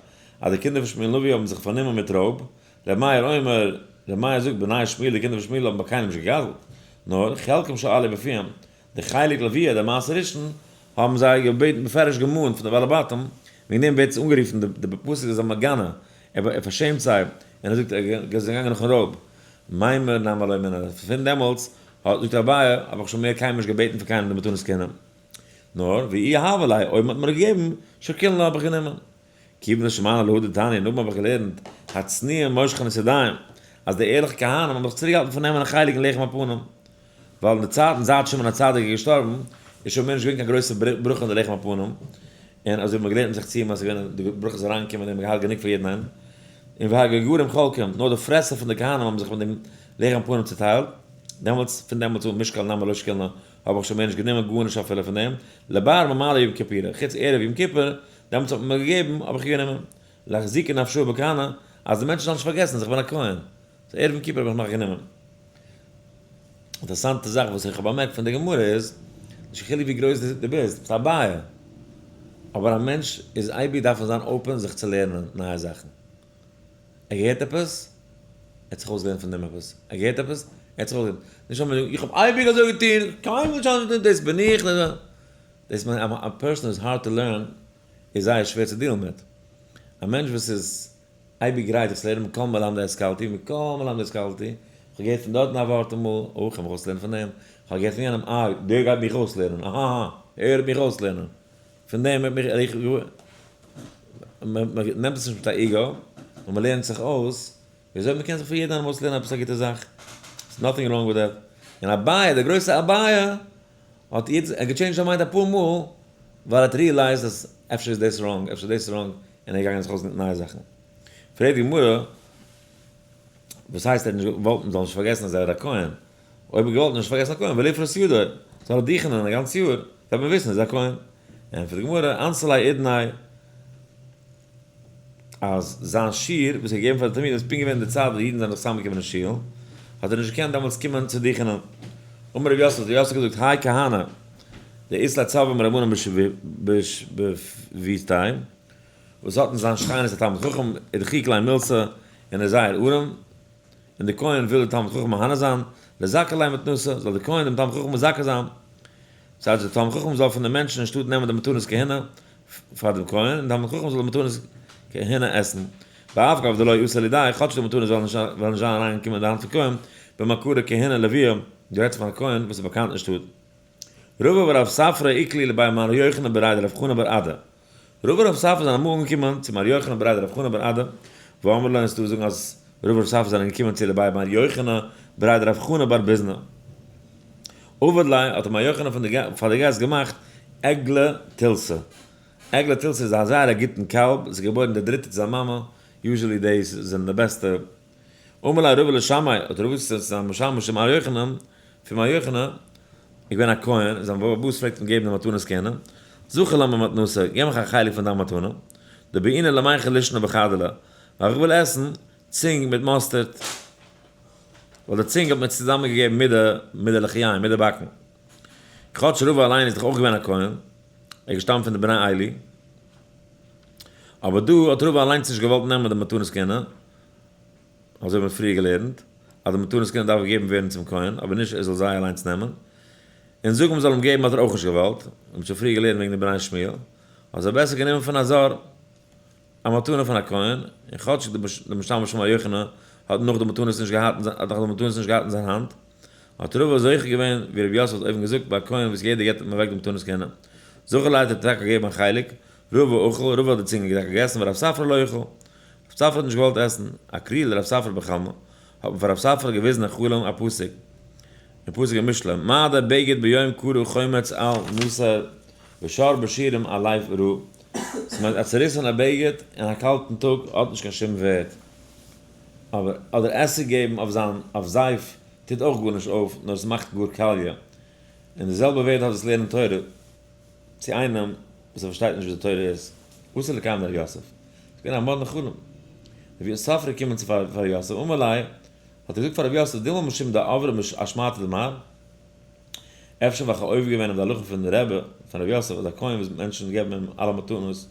אז די קינדער פון שמואל הנביא האבן זיך פארנומען מיט רויב, ר' מאיר אומר, ר' מאיר זאגט בני שמואל די קינדער פון שמואל האבן ביי קיינעם נישט געגזלט, נאר חלקם שאלו בפיהם, די חלק לוויה, די מעשר ראשון, האבן זיי געבעטן בפירוש געמאנט פון די בעלי בתים, וועגן דעם ווערט עס אנגערופן די פסוק איז א מגנה, ער פארשעמט זיי, און ער זאגט ער איז געגאנגען נאכן רויב, מימר נמי לא אמינא, פון דעמאלטס האט זאגט אביי האב איך שוין מער קיינמאל נישט געבעטן פון קיינעם די מתנות כהונה, נאר ואי יהבו לי, אויב מען האט מיר געגעבן, שקילנא האב איך גענומען. כיוון דשמענא להא דתניא, נאכדעם האב איך געלערנט, הצנועים מושכין את ידיהם, אז די ערליכע כהנים האבן זיך צוריקגעהאלטן פון נעמען א חלק אין לחם הפנים, ווייל אין די צייטן זייט שמעון הצדיק איז געשטארבן, איז שוין מער נישט געווען קיין גרויסע ברכה אין די לחם הפנים, און אזוי האט מען געלערנט זיך צו אז ס'איז געווען די ברכה איז אריינגעקומען און מ'האט געהאט גענוג פאר יעדן איינעם, און והגרגרים חולקים, נאר די פרעסער פון די כהנים האבן זיך פון דעם לחם הפנים צוטיילט, דעמאלטס, פון דעמאלטס אן, משקל נמי לא שקילנא, האב איך שוין מער נישט גענומען גארנישט אפילו פון דעם, לבר ממלא יום כיפורא, חוץ ערב יום כיפור, דעמאלטס האט מען מיר געגעבן, האב איך גענומען. לאחזוקי נפשאי בכהנא, אז די מענטשן זאלן נישט פארגעסן אז איך בין א כהן. so ערב יום כיפור האב איך נאך גענומען. אינטערעסאנטע זאך וואס איך האב באמערקט פון די גמרא איז, נישט קיין חילוק ווי גרויס דו ביסט, ביסט א בעיה. אבער א מענטש איז אייביג דארף מען זיין open זיך צו לערנען נייע זאכן. ער געהערט עפעס, ער האט זיך אויסגעלערנט פון דעם עפעס. ער געהערט עפעס, ער האט זיך אויסגעלערנט. נישט אז מען זאגט, איך האב אייביג אזוי געטון, קיינמאל נישט אנדערש געטון, דאס בין איך. דאס מיינט א person איז hard to learn איז זייער שווער צו deal ן מיט. א מענטש וואס איז אייביג גרייט זיך צו לערנען מכל מלמדי השכלתי, מכל מלמדי השכלתי, איך האב געהערט פון דארטן א ווארט אמאל, אוי כ'האב מיך אויסלערנען פון דעם, איך האב געהערט פון יענעם, אה דער גייט מיך אויסלערנען, אהאהא, ער וועט מיך אויסלערנען, פון דעם וועט מיך, איך, מ'נעמט עס נישט מיט א ego, נאר מ'לערנט זיך אויס וויאזוי מ'קען זיך פון יעדן איינעם אויסלערנען עפעס א גוטע זאך, ס'איז nothing wrong with that. און אביי, דער גרויסער אביי, האט יעצט, ער האט גע change ט זיין mind אפאר מאל, ווייל ער האט realized אז אפשר איז דאס wrong, אפשר איז דאס wrong, און ער איז געגאנגען זיך אויסלערנען נייע זאכן. פרעגט די גמרא, וואס הייסט ער האט נישט געוואלט מ'זאל נישט פארגעסן אז ער איז א כהן? אויב ער האט געוואלט נישט פארגעסן א כהן, וליפרוס ידו, זאל ער דוכענען א גאנץ יאר, וועט מען וויסן ער איז א כהן. ענטפערט די גמרא, אנסה ליה עידניה, אז זיין שיעור וואס ער האט געגעבן פאר די תלמידים איז פונקט געווען אין די צייט וואס די אידן זענען זיך צוזאמגעקומען אין שול, האט ער נישט געקענט דעמאלטס קומען צו דוכענען. אמר רב יוסף, האט רב יוסף געזאגט, האי כהנא דאית ליה צורבא מרבנן בשבבותיה, וואס האט אין זיין שכנות א תלמיד חכם, ודחיקא ליה מילתא, און איז זייער ארעם, און דער כהן וויל די תלמיד חכם מהנה זיין, לזכה ליה מתנתא, זאל דער כהן דעם תלמיד חכם מזכה זיין, ס'הייסט דער תלמיד חכם זאל פון די מענטשן אין שטאט נעמען די מתנות כהונה פאר דעם כהן, און תלמיד חכם זאל די מתנות כהונה עסן. ואף גב דלא אתו לידיה, כאטש די מתנות וועלן נישט וועלן נישט זיין אריינגעקומען אין די האנט פון כהן, במעכרא כהונה לוויה, דו רעדסט פון א כהן וואס איז באקאנט אין שטאט. רבא ורב ספרא איקלעו לבי מר יוחנן בריה דרב חנא בר אדא. רבא ורב ספרא זענען אמאל אנגעקומען צו מר יוחנן בריה דרב חנא בר אדא, ואמרי לה און ס'דא וואס זאגן אז רבא ורב ספרא זענען געקומען צו לבי מר יוחנן בריה דרב חנא בר ביזנא. עבד ליה האט מר יוחנן פון די פאר די געסט געמאכט עגלה תילתא. עגלה תילתא איז א זייער א גוטן קאלב, עס איז געבוירן די דריטע צו זיין מאמע, usually דאס זענען די בעסטע. אמר ליה רבא לשמעיה, האט רבא געזאגט צו זיין משמש מר יוחנן, פון מר יוחנן, איז געווען א כהן, זיין בעל הבית פלעגט אים געבן די מתנות כהונה, זכי לן במתנתא, געב מיך א חלק פון דיין מתנה, דבעינא למיכל לישנא בחדלא, ווייל איך וויל עסן צינג מיט mustard, ווייל די צינג האט מען צוזאמען געגעבן מיט די מיט די לחיים, מיט די באקן. כאטש רבא אליין איז דאך אויך געווען א כהן, ער איז געשטאמט פון די בני עלי, אבער דא האט רבא אליינס נישט געוואלט נעמען די מתנות כהונה, אזוי האט מען פריער געלערנט, אז די מתנות כהונה דארף געגעבן ווערן צום כהן, אבער נישט ער זאל זיי אליינס נעמען. און זאגן מען זאל אים געבן האט ער אויך נישט געוואלט, מיר האבן שוין פריער געלערנט וועגן די בני שמואל, האט ער בעסער גענומען פון א זר א מתנה פון א כהן, און כאטש די משמש פון ר' יוחנן האט נאך די מתנות נישט געהאט האט נאך די מתנות נישט געהאט אין זיין האנט, האט רבא זוכה געווען, ווי רבי יוסף האט אויבן געזאגט, ביי א כהן וואס יעדער געבט אים אוועק די מתנות כהונה. זכה ליה האט ער טאקע געגעבן א חלק, רבא אכל, רבא האט די צינג טאקע געגעסן, ורב ספרא לא אכל, רב ספרא האט נישט געוואלט עסן, אקריוה לרב ספרא בחלמא, האט מען פאר רב ספרא געוויזן אין חלום א פסוק, אין פסוק אין משלי, מה דער בגד ביום קרא חומץ על נשא ושור בשירים על לב רע, ס'מיינט א צעריסענע בגד אין א קאלטן טאג האט נישט קיין שום ווערד, אבער אדער עסיג געבן אויף זיין אויף זייף טוט אויך גארנישט אויף נאר עס מאכט גאר קאליע, און די זעלבע ווערד האט דאס לערנען תורה צו איינעם וואס ער פארשטייט נישט וואס די תורה איז, אסור לקיים דער יוסף, ס'איז געווען א מאדנע חלום, רבי יוסף איז געקומען צו פאר יוסף אמר ליה, האט ער געזאגט פאר רבי יוסף דילמא משום דעברי אשמעתא דמר, אפשר ווייל כ'האב עובר געווען אויף די הלכה פון די רבי, פון רבי יוסף, אז א כהן וואס מענטשן געבן אים אלע מתנות,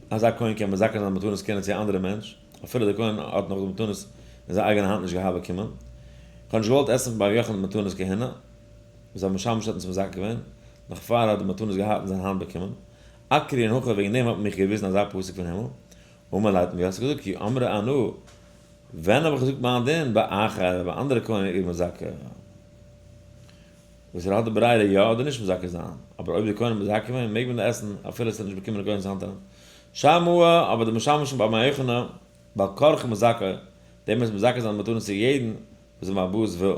אזא כהן קען מזכה זיין מתנות כהונה צו א אנדערע מענטש, אפילו דער כהן האט נאך די מתנות אין זיין אייגענע האנט נישט געהאט באקומען. כ'האב נישט געוואלט עסן פון רבי יוחנן מתנות כהונה, וואס זיין משמש האט אונז מזכה געווען, נאך פאר ער האט די מתנות געהאט אין זיין האנט באקומען. אקרי און הכא וועגן דעם האט מען מיך געוויזן אזא פסוק פון הימל. אמר ליה האט רבי יוסף געזאגט, כי אמרי אנא, ווען האב איך געזאגט מיין דין באחר ביי אנדערע כהנים איז מזכה וואס ער האט די ברירה יא אדער נישט מזכה זיין, אבער אויב די כהנים מזכה געווען מעג מען עסן אפילו עס האט נישט באקומען די כהן'ס האנט אריין. שמוע, אבער די משמשים ביי מי יוחנן בעל כרחו מזכה, דער מוז מזכה זיין מתנות צו יעדן וואס דער בעל הבית וויל.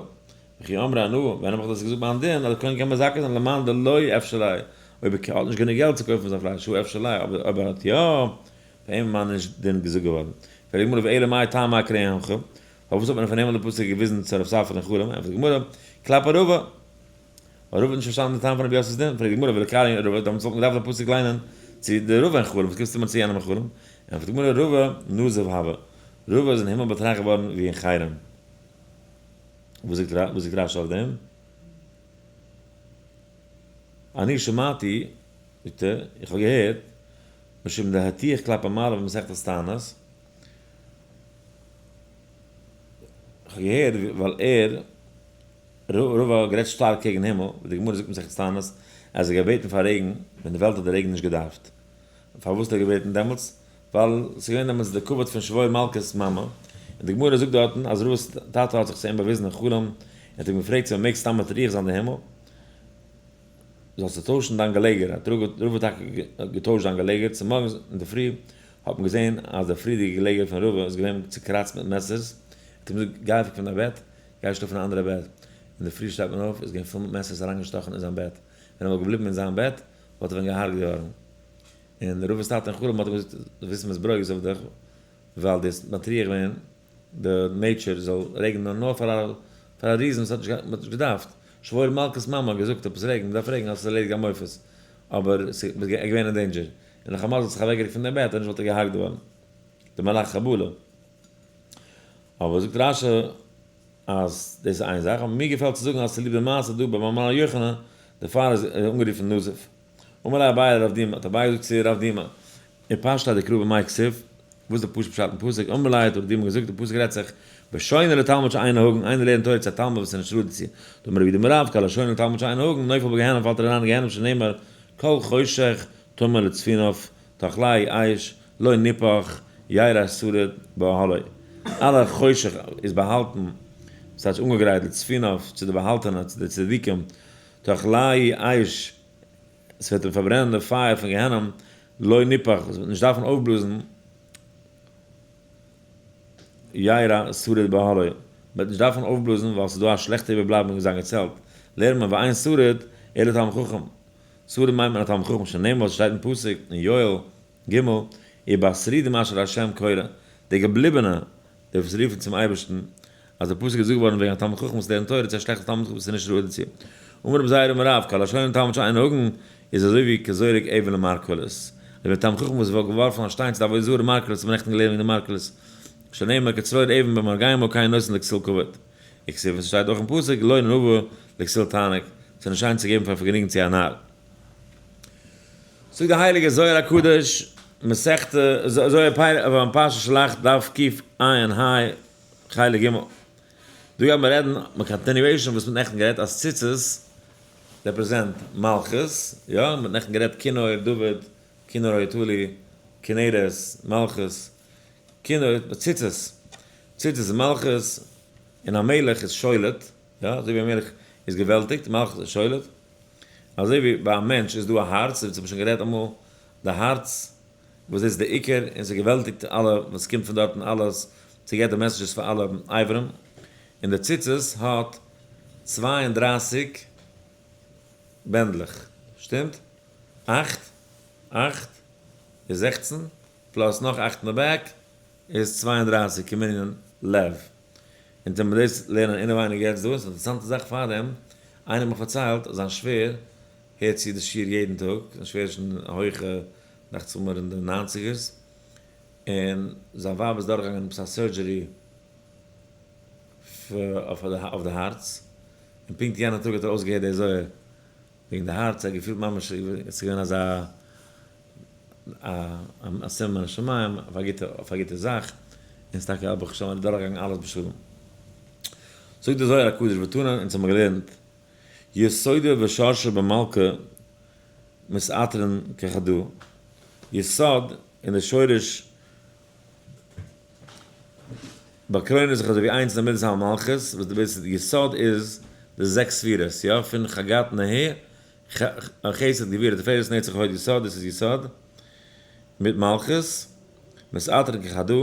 וכי אמרי אנא, ווען האב איך דאס געזאגט מיין דין אז די כהן קען מזכה זיין למאן דלא אפשר ליה, אויב ער האט נישט גענוג געלט צו קויפן זיין פלייש, הא אפשר ליה, אבער אויב ער האט יא, פאר אים איז מיין נישט דין געזאגט געווארן. פרעגט די גמרא ואלא מאי טעמא אקריוה הכא, פארוואס האט מען פון הימל די פסוק געוויזן צו רב ספרא אין חלום, ענטפערט די גמרא, כלפי רבא, ווייל רבא האט נישט פארשטאנען די טעם פון רבי יוסף'ס דין, פרעגט די גמרא ולקרייה רבא, דאמאלס וואלט מען געדארפט די פסוק ליינען צו די רבא אין חלום, וואס קומסטו מיר צו יענעם אין חלום? ענטפערט די גמרא, רבא נזוף הוה, רבא איז אין הימל באטראכט געווארן ווי אין חרם. וואס זאגט רשי אויף דעם? אני שמעתי, זאגט ער, איך האב געהערט, משום דהטיח כלפי מעלה במסכת תענית, איך האב געהערט ווייל ער, רבא האט גערעדט שטארק קעגן הימל, ווי די גמרא זאגט מסכת תענית, אז ער האט געבעטן פאר רעגן ווען די וועלט האט די רעגן נישט געדארפט. פארוואס האט ער געבעטן דעמאלטס? ווייל ס'איז געווען דעמאלטס די כבוד פון שבור מלכה'ס מאמע, און די גמרא זאגט דארטן אז רבא'ס טאטע האט זיך צו אים באוויזן אין חלום, און האט אים געפרעגט צו מ'מעג סתם מטריח זיין די הימל, זאלסטו טוישן דיין געלעגער, האט רבא טאקע געטוישט זיין געלעגער, צומארגנס אינדערפרי האט מען געזען אז דער פריערדיגע געלעגער פון רבא איז געווען צוקראצט מיט מעסערס, האט אים געזאגט גיי אוועק פון דיין בעט, גיי שלאפן אין א אנדערע בעט, אינדערפרי שטייט מען אויף איז געווען פול מיט מעסערס אריינגעשטאכן אין זיין בעט, ווען ער וואלט געבליבן אין זיין בעט וואלט ער ווען געהארגעט געווארן, און רבא'ס טאטע אין חלום האט אים געזאגט זאלסט וויסן מ'איז ברוגז אויף דיך ווייל דו האסט מטריח געווען די nature זאל רעגענען נאר פאר א פאר א reason וואס האט נישט מ'האט נישט געדארפט, שבור מלכה'ס מאמע האט געזאגט עפעס רעגן מ'דארף רעגן אז ס'איז ערלעדיגט א מופת, אבער ס'איז געווען אין danger, און נאך א מזל האט זיך אוועקגערוקט פון דעם בעט אנישט וואלט ער געהארגט געווארן די מלאך חבלה. אבער זאגט רשי אז דאס איז איין זאך, אבער מיר געפעלט צו זאגן אז צוליב די מעשה דא ביי מר יוחנן דערפאר איז ער אנגערופן נזוף. אמר ליה אביי לרב דימא, האט אביי געזאגט צו רב דימא, ופשטיה דקרא במאי כתיב, וואס איז די פשוט פשט אין פסוק, אמר ליה האט רב דימא געזאגט, די פסוק רעדט זיך בשונה לתלמיד שאינו הגון, איינער לערנט תורה צו א תלמיד וואס איז נישט ראוי דערצו, דאמר רב יהודה אמר רב, כל השונה לתלמיד שאינו הגון, נופל בגיהנום פאלט ער אריין אין גיהנום שנאמר כל חושך טמון לצפוניו, תאכלהו אש, לא ניפח, ירא שריד באהלו. אלע חושך איז באהאלטן, ס'טייטש אנגעגרייט לצפוניו, צו די באהאלטענע, צו די צדיקים, תאכלהו אש, ס'וועט אים פארברענען די פייער פון גיהנום, לא ניפח, עס וועט נישט דארפן אויפבלאזן, ירא שריד באהלו, מ'וועט נישט דארפן אויפבלאזן ווייל ס'איז דא א שלעכטע איבערבלייבונג אין זיין געצעלט, לערנט מען ואין שריד אלא תלמיד חכם, שריד מיינט מען א תלמיד חכם שנאמר וואס שטייט אין פסוק אין יואל ג, ובשרידים אשר לה' קורא, די געבליבענע, די וואס רופן צום אייבערשטן, אז דער פסוק איז געזאגט געווארן וועגן א תלמיד חכם וואס לערנט תורה צו א שלעכטע תלמיד חכם וואס איז נישט ראוי דערצו. אמר רבי זירא אמר רב, כל השונה תלמיד שאינו הגון, איז אזוי ווי כזורק אבן למרקוליס. אזוי ווי א תלמיד חכם וואס וואלט געווארפן א שטיין צו די עבודה זרה מרקוליס, האט מען נעכטן געלערנט וועגן די מרקוליס, שנאמר כצרור אבן במרגמה כן נותן לכסיל כבוד. וכתיב וואס ס'שטייט אויך אין פסוק לא נאוה לכסיל תענוג, ס'איז נישט שיין צו געבן פאר פארגעניגן צו א נאר. זאגט די הייליגע זוהר הקדוש, מסכת זוהר פרשת שלח דף קע ה חלק ג', דא גייט מען רעדן מיט continuation וואס מ'האט נעכטן גערעדט אז ציצית represent מלכות, יא, מ'האט נעכטן גערעדט כינור דוד, כינור היתלי, כנרת, מלכות, כינור, ציצית, ציצית איז מלכות, און א מלך איז שולט, יא, אזוי ווי א מלך איז געוועלטיגט, מלכות איז שולט, אזוי ווי ביי א מענטש איז דא א הארץ, אונז האבן שוין גערעדט אמאל, די הארץ וואס דאס איז די עיקר, און ס'געוועלטיגט אלע וואס קומט פון דארטן אלעס, ס'געבט די messages פאר אלע אברים, און די ציצית האט 32 בענדלעך, שטימט? אכט, אכט איז 16, plus נאך אכט אין די back איז 32 כמנין לב. און ווען מיר דאס לערנען אינעווייניג יעצט דא, איז אן אינטערעסאנטע זאך פאר דעם, איינער האט מיך פארציילט אז זיין שווער הערט צו די שיעור יעדן טאג, זיין שווער איז שוין א הויכע, דאכט זיך מיר אין די ניינציגערס, און זיין ווייב איז דורכגעגאנגען עפעס א surgery אויף די הארץ, און פונקט יענע טאג האט ער אויסגעהערט די זוהר וועגן די הארץ, ער האט געפילט ממש עס איז געווען אזא א סימן מן השמים אויף א גוטע זאך, און ס'איז טאקע ברוך השם דורכגעגאנגען אלעס בשלום. זאגט דער זוהר הקדוש ותנא, אונז האבן געלערנט, יסודו ושרשו במלכא מתעטרין כחדא, יסוד און די שורש באקרוינען זיך אזוי ווי איינס אין די מידת המלכות, וואס די ביסט יסוד איז די זעקס ספירות, יא, פון חגת נהי, חסד גבורה תפארת נצח הוד יסוד, דאס איז יסוד, מיט מלכות, מתעטרין כחדא,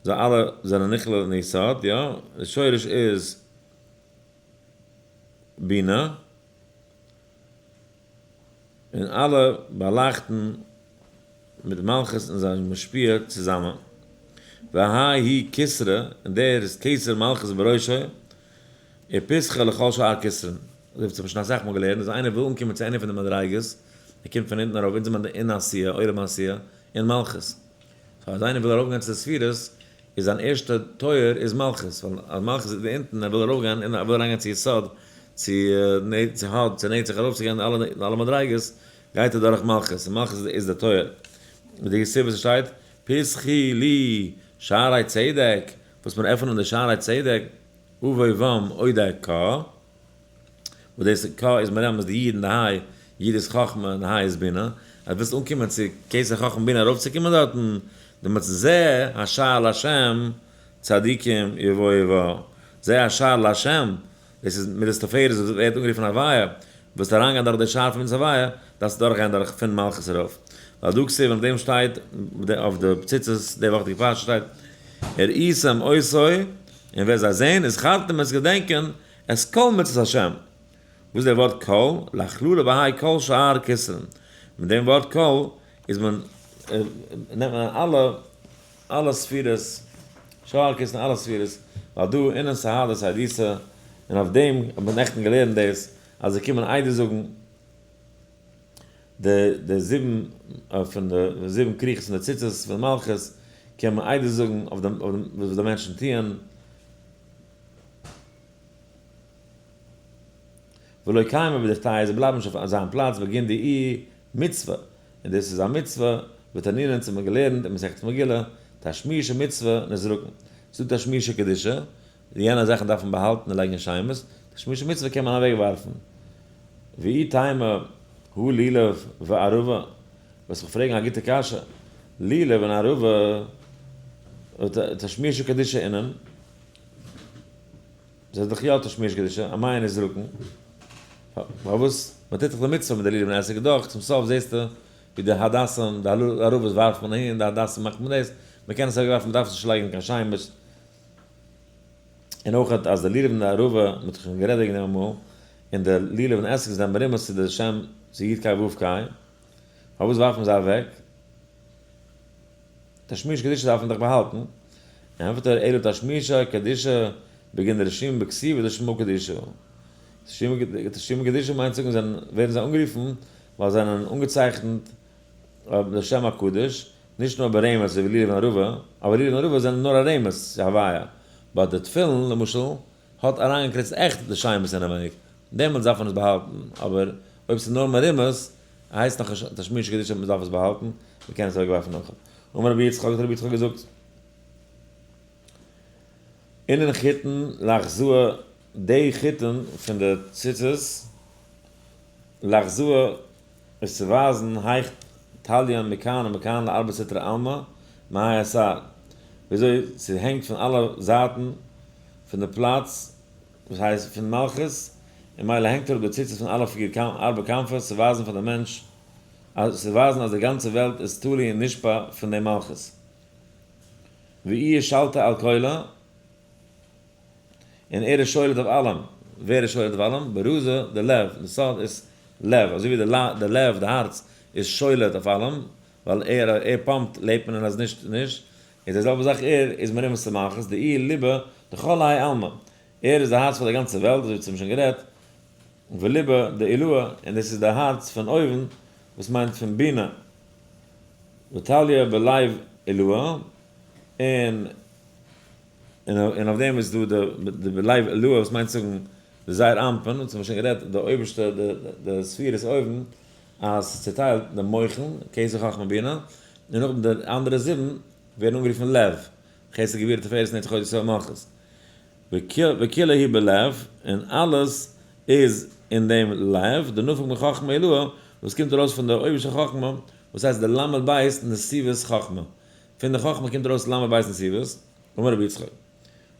זיי אלע זענען נכלל אין יסוד, יא, די שורש איז בינה, און אלע באלייכטן מיט מלכות און זיי משפיע צוזאמען. והאי היא כתרא, און דער איז כתר מלכות בראשו, ופתחא לכל שאר כתרין. אזוי ווי מ'האט שוין אסאך מאל געלערנט, אז איינער וויל אנקומען צו איינע פון די מדריגות, ער קומט פון אונטן ארויף, אונז זעמער אין עשיה, עולם העשיה, אין מלכות. so אז איינער וויל ארויפגיין צו די ספירות, איז זיין ערשטע טויער איז מלכות, ווייל אז מלכות איז אונטן, ער וויל ארויפגיין, און ער וויל אריינגיין צו יסוד, צו צו הוד, צו נצח, ארויפצוגיין אלע מדריגות, גייט ער דורך מלכות, און מלכות איז די טויער. מיט די סיבה וואס שטייט, פתחי לי שערי צדק, וואס מיר עפענען די שערי צדק, ובוים אודאי קה, וואס דאס קה איז מרמז די יוד און די היי, יוד איז חכמה און היי איז בינה, אז ווילסט אנקומען צו כתר חכמה בינה ארויפצוקומען דארטן, דעמאלטס זה השער להשם צדיקים יבואו בו, זה השער להשם, דאס איז מידת תפארת וואס ווערט אנגערופן הוויה, ווילסט אריינגיין דורך די שער פון מידת הוויה, דארפסטו דורכגיין דורך פון מלכות ארויף. ווייל דא כתיב אויף דעם שטייט, אויף די ציצית די וואכדיגע פרשה שטייט, וראיתם אותו, און ווער זיי זען, וזכרתם עס געדענקען, את כל מצות השם. וואס איז דער ווארט כל? לאכללא בהאי כל שאר כתרין. מיט דעם ווארט כל איז מען, נעמט מען אן אלע אלע ספירות, שאר כתרין אלע ספירות, ווייל דא אינן סהדות עדיתא, און אויף דעם האט מען נעכטן געלערנט דאס, אז זיי קומען עדות זאגן די זיבן פון די זיבן כריכות פון די ציצית פון מלכות, קען מען עדות זאגן אויף דעם וואס די מענטשן טוען. ולא קיימי בדוכתייהו, זיי בלייבן נישט אויף זיין פלאץ בגין דאיהי מצוה, און דאס איז א מצוה, ותנינן האט מען געלערנט אין מסכת מגילה, תשמישי מצוה נזרקין, ס'איז דא תשמישי קדושה, יענע זאכן דארף מען באהאלטן און לייגן אין שמות, תשמישי מצוה קען מען אוועק ווארפן. ואי תימא הא לולב וערבה, וועסט מיך פרעגן א גוטע קשיא, לולב און ערבה, תשמישי קדושה אינון, זיי דאך יא תשמיש קדושה, אמאי נזרקין? פארוואס? מען טוט דאך די מצוה מיט די לולב און אתרוג דאך, צום סוף זעסטו ווי די הדסים, די ערבות ווארפט מען אהין, די הדסים מאכט מען דאס, מען קען עס אוועקווארפן, מען דארף עס נישט לייגן קיין שמות. און אויך אז די לולב און די ערבה, מען האט דאך שוין גערעדט וועגן דעם אמאל, און די לולב און אתרוג זענען מרומז צו די שם, צו יוד קיי וו קיי, פארוואס ווארפן זיי אוועק? תשמיש קדושה דארף מען דאך באהאלטן. ענטפערט ער, אלא תשמישא קדישא בגין דרשימא בכתיבא דשמא קדישא. תשמישא קדישא מיינט זאגן זענען, ווערן זיי אנגערופן ווייל זיי זענען אנגעצייכנט די שם הקדוש, נישט נאר ברמז אזוי ווי לולב און ערבה, אבער לולב און ערבה זענען נאר א רמז צו הוויה, but די תפילין למשל האט אריינגעקריצט עכט די שמות אינעווייניג, דעמאלטס דארף מען עס באהאלטן, אבער אויב ס'איז נאר מרומז הייסט נאך נישט תשמישא קדישא אז מ'דארף עס באהאלטן, מ'קען עס אוועקווארפן נאך. אמר רבי יצחק, האט רבי יצחק געזאגט, אינון חוטין לאחזאה, די חוטין פון די ציצית, לאחזאה איז צו ווייזן היאך תליין מכאן ומכאן לארבע סטרי עלמא מהאי אתר, וויאזוי ס'הענגט פון אלע זייטן פון די פלאץ וואס הייסט פון מלכות, און מילא הענגט אראפ די ציצית פון אלע פיר ארבע כנפות צו ווייזן פאר די מענטש אז צו ווייזן אז די גאנצע וועלט איז תלוי און נשפע פון די מלכות. ואיהו שלטא על כולא, און ער איז שולט אויף אלעם. ווער איז שולט אויף אלעם? ברזא דלב, די סוד איז לב, אזוי ווי די לב, די הארץ, איז שולט אויף אלעם, ווייל ער ער pump ט לעבט מען און אז נישט נישט, איז די זעלבע זאך ער איז מרומז צו מלכות, דאיהו ליבא דכל האי עלמא, ער איז די הארץ פאר די גאנצע וועלט, אזוי ווי צום שוין גערעדט, וליבא דעילאה, און דאס איז די הארץ פון אויבן, וואס מיינט פון בינה, ותליא בלב עילאה, און און אויף דעם איז דא די בלב עילאה וואס מיינט זאגן די זעיר אנפין, אונז האבן שוין גערעדט די אויבערשטע די ספירות אויבן, אז ס'צוטיילט די מוחין, כתר חכמה בינה, און נאכדעם די אנדערע זיבן ווערן אנגערופן לב, חסד גבורה תפארת נצח הוד יסוד מלכות. וכולא הוא בלב, און אלעס איז אין דעם לב, דנפיק מחכמה עילאה, וואס קומט ארויס פון די אויבערשטע חכמה, וואס הייסט די ל' בית נתיבות חכמה, פון די חכמה קומט ארויס ל' בית נתיבות, אמר רבי יצחק,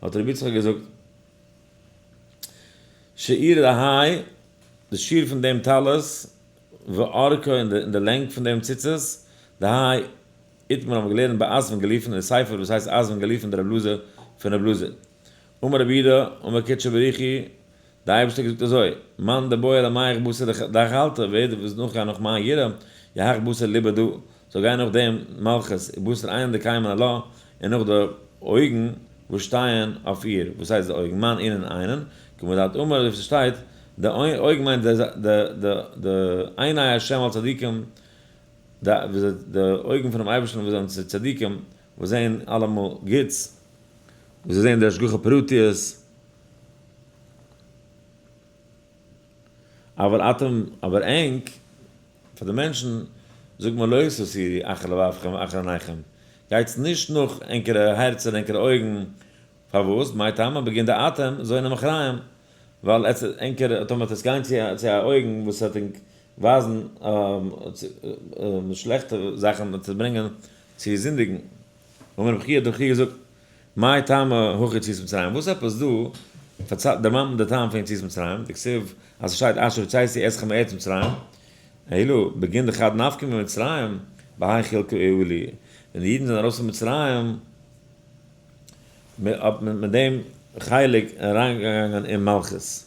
האט רבי יצחק געזאגט, שיעורא דהאי, די שיעור פון דעם טלית, ואורכא און די לענג פון דעם ציצית, דהאי איתמר האבן געלערנט ביי אזוון גליפין אין די ספר וואס הייסט אזוון גליפין דרב אלעזר פון רב אלעזר. אמר רבי יהודה אמר קודשא בריך הוא, די אייבערשטער האט געזאגט אזוי, מאן דבעי למהך בתר דחלתא, ווער וואס נאכגיין נאך מיין יראה, יהך בתר ליבא דא, זאל גיין נאך דעם מלכות, ובתר עינא דקיימא עלה, און נאך די אויגן וואס שטייען אויף איר, וואס הייסט די אויגן, מאן אינון עינין, כמה דאת אמר, אזוי ווי ס'שטייט, די אויגן מיינט די עיני השם על צדיקים, די אויגן פונעם אייבערשטן וואס זענען צו צדיקים, וואס זעען אלעמאל גוטס, וואס זיי זעען די השגחה פרטיות, אבל אתם, אבער ענק, פאר די מענטשן, זאגט מען לא תתורו אחרי לבבכם ואחרי עיניכם, גייטס נישט נאך ענקערע הערצער און ענקערע אויגן, פארוואס? מאי טעמא בגין דאתם זונים אחריהם, ווייל עטס ענקער טאמער עטס גיין צו צו א אויגן וואס וועט ענק ווייזן שלעכטע זאכן וועט עס ברענגען צו זינדיגן. אמר רבי חייא האט רבי חייא געזאגט, מאי טעמא הכא יציאת מצרים, וואס עפעס דא פארציילט דערמאנט מען די טעם פון יציאת מצרים, דכתיב אז עס שטייט אשר הוצאתי אתכם מארץ מצרים, אלא בגין דחד נפקו ממצרים בהאי חולקא עלו, ווען די אידן זענען ארויס פון מצרים, האט מען מיט דעם חלק אריינגעגאנגען אין מלכות,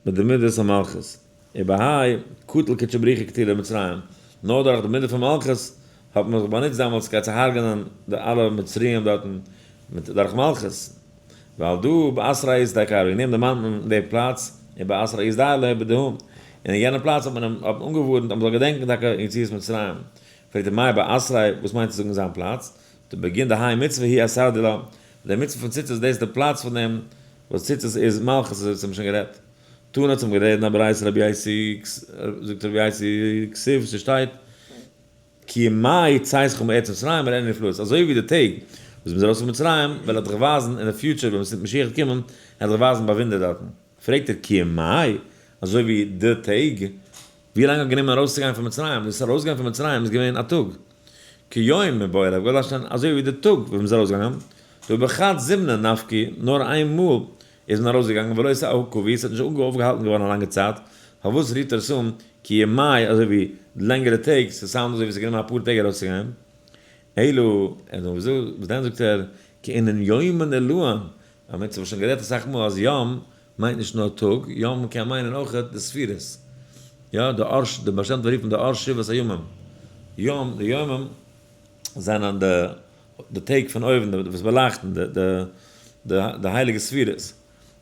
מיט די מידת המלכות, ובהאי קטיל קודשא בריך הוא קטילא מצרים, נאר דורך די מידה פון מלכות האט מען זיך באנוצט דעמאלטס כדי צו הרג'נען די אלע מצריים דארטן מיט דורך מלכות, ועל דא באתרא אית דאקרו, אין דעם דערמאנט מען די פלאץ, ובאתרא אית דעילו בדהא, און אין יענע פלאץ האט מען אים אנגעווארנט אז מען זאל געדענקען טאקע יציאת מצרים, פרעגט ער מאי באתריה, וואס מיינט צו זאגן זיין פלאץ? דבגין דהאי מצוה היא אתר דילה, די מצוה פון ציצית דאס איז די פלאץ פון דעם וואס ציצית איז מלכות אזוי ווי מ'האט שוין גערעדט. תנא האט אים גערעדט א ברייתא רבי יוסי זאגט רבי יוסי כתיב ס'שטייט כימי צאתך מארץ מצרים אראנו נפלאות אזוי ווי די טעג וואס מ'איז ארויס פון מצרים וועל איך דיך ווייזן אין די future ווען משיח וועט קומען וועל איך דיך ווייזן באוואונדער דארטן פרעגט ער כימי אזוי ווי די טעג ווי לאנג האט גענומען ארויסצוגיין פון מצרים? דאס ארויסגיין פון מצרים איז געווען א טאג. כיום מיבעי ליה, געוואלט דארשטען אזוי ווי די טאג ווען מ'איז ארויסגעגאנגען, דהא בחד זימנא נפקי, נאר איין מאל איז מען ארויסגעגאנגען ולא אתעכבו, ס'האט נישט אויפגעהאלטן געווארן א לאנגע צייט, פארוואס רופט ער עס אן כימי אזוי ווי לענגערע טעג, ס' sound אזוי ווי ס'איז גענומען אפאר טעג ארויסצוגיין, אלא, וואס דען זאגט ער, כי אינון יומין עילאין, א מצוה וואס שוין גערעדט אסאך מאל אז יום מיינט נישט נאר טאג, יום קען מיינען אויך די ספירות, יא, די אור, די בעל שם טוב רופט מען די אור שבעת הימים, יום, די ימים. זענען די די טעג פון אויבן וואס באלייכטן די די די הייליגע ספירות.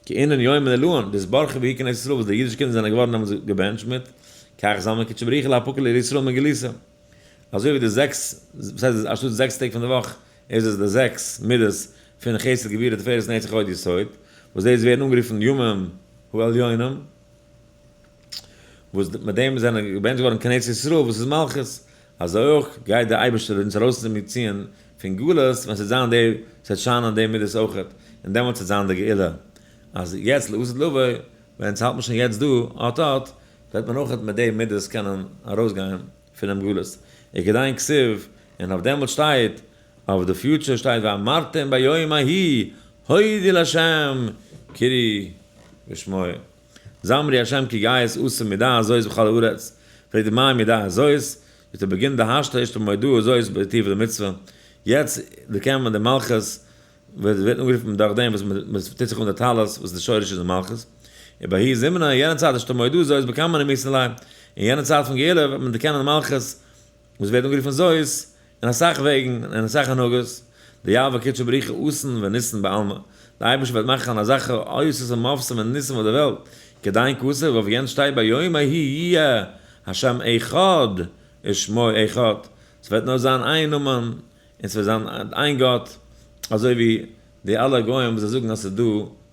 כי אינון יומין אלהין דאתברכו בהו כנסת ישראל וואס די אידישע קינדער זענען געווארן דעמאלטס געבענטשט מיט כך זמין קודשא בריך הוא לאפוקא לישראל מגלותא. אזוי ווי די זעקס, וואס הייסט אנשטאט זעקס טעג פון די וואך איז עס די זעקס מידות פון חסד גבורה תפארת נצח הוד יסוד, וואס דאס ווערן אנגערופן ימים העליונים, וואס מיט דעם זענען געבענטשט געווארן כנסת ישראל וואס איז מלכות, אזוי אויך גייט דער אייבערשטער אונז ארויסציען פון גלות ווען ס'וועט זיין די, ס'וועט שיינען די מידות אויכעט, און דעמאלטס וועט זיין די גאולה, אז יעצט לעתיד לבוא, ווען אונז האלט מען שוין יעצט דא, אט אט, וועט מען אויכעט מיט די מידות קענען ארויסגיין פונעם גלות. וכדין כתיב, און אויף דעמאלטס שטייט, אויף די future שטייט ואמרתם ביום ההוא הודו לה' קראו בשמו. זמרו השם כי גאות עשה מדה הזאת בכל הארץ, פרעגט די מאי מדה הזאת, זאגט ער בגין דהשתא השתא מודעא הזאת בטיבא דמצוה, יעצט דערקענט מען די מלכות ווערט אנגערופן דורך דעם וואס מען טוט זיך אן די טלית וואס די שורש איז די מלכות, ובהאי זמנא אין יענע צייט השתא מודעא הזאת בכמה נימוסין ליה, אין יענע צייט פון גאולה וועט מען דערקענען די מלכות וואס ווערט אנגערופן זאת אין אסאך וועגן און אסאך הנהגות, דיהוי קודשא בריך הוא אתין וניסין בעלמא, די אייבערשטער וועט מאכן אזעלכע אותות ומופתים און ניסים אויף די וועלט, כדין כתיב אויף יענץ שטייט ביום ההוא יהיה השם אחד ושמו אחד, ס'וועט נאר זיין איין נאמען און ס'וועט זיין איין גאט, אזוי ווי די אלע גוים וואס זיי זאגן אז ס'איז דא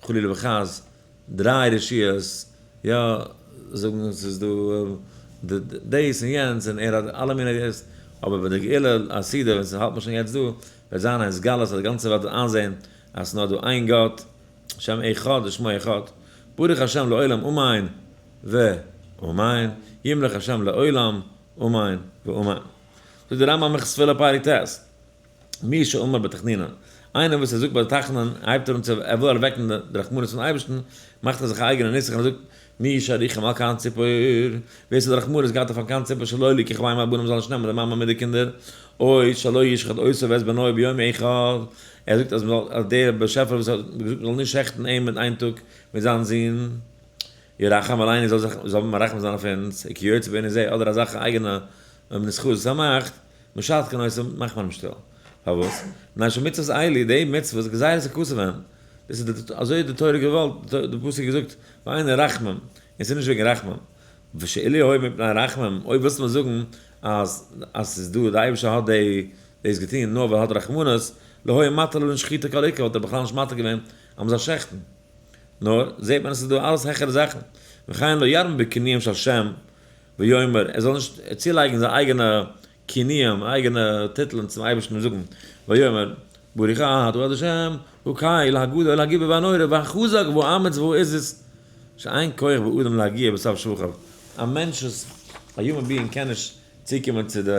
חלילה וחס דריי רשויות, יא, זאגן ס'איז דא דאס און יענץ און ער האט אלע מיני דעות, אבער ביי די גאולה העתידה ווען ס'האלט מען שוין יעצט דא, וועט זיין א התגלות אז די גאנצע וועלט וועט איינזען אז ס'איז נאר דא איין גאט, שם אחד ושמו אחד, ברוך השם לעולם אמן ואמן, ימלוך השם לעולם אמן ואמן. זאגט דער רמב ם הלכות תפילה פרק ט'. מי שאמר בתחנונין, איינער וואס ער זאגט ביי תחנון, הייבט ער אן צו, ער וויל ערוועקן די רחמנות פון אייבערשטן, מאכט ער זיך א אייגענע נוסח און ער זאגט, מי שריחם על קן ציפור, ווער ס'האט רחמנות געהאט אויף א קן ציפור שלא יקח האם והבנים זאל נישט נעמען די מאמע מיט די קינדער, או שלא ישחט אותו ואת בנו ביום אחד, ער זאגט אז מ'זאל, אז דער באשעפער וואס האט געזאגט מ'זאל נישט שעכטן אים אין איין טאג מיט זיין זון, ירחם עלינו זאל זיך, זאל מרחם זיין אויף אונז, וכיוצא בענין זה, אדער אזעלכע אייגענע נוסחאות וואס ער מאכט, משתקין אותו מאכט מען אים שטיל. פארוואס? מפני שמצוות אלו, די מצוות, גזירת הכתוב הן. דאס איז די, אזוי האט די תורה געוואלט, די פסוק געזאגט, ואין רחמים, און ס'איז נישט וועגן רחמים. ושאילו היו מפני רחמים, אויב ווילסטו מיר זאגן אז אז ס'איז דא, די אייבערשטער האט די דאס געטון נאר ווייל ער האט רחמנות, לא היה מתיר לנו שחיטה כל עיקר, וואלט ער בכלל נישט מתיר געווען אז מ'זאל שעכטן. נאר זעט מען אז ס'איז דא אלעס העכערע זאכן. וכן לא ירבה בכינויים של שם ויאמר, ער זאל נישט צולייגן זיין אייגענע כינויים, אייגענע טיטלען צום אייבערשטן און זאגן, ויאמר, ברוך אתה ה' הקל הגדול הגיבור והנורא והחזק והאמיץ והעזוז, שאין כח באדם להגיע בסוף שבחיו, א מענטש וואס, א human being קען נישט צוקומען צו די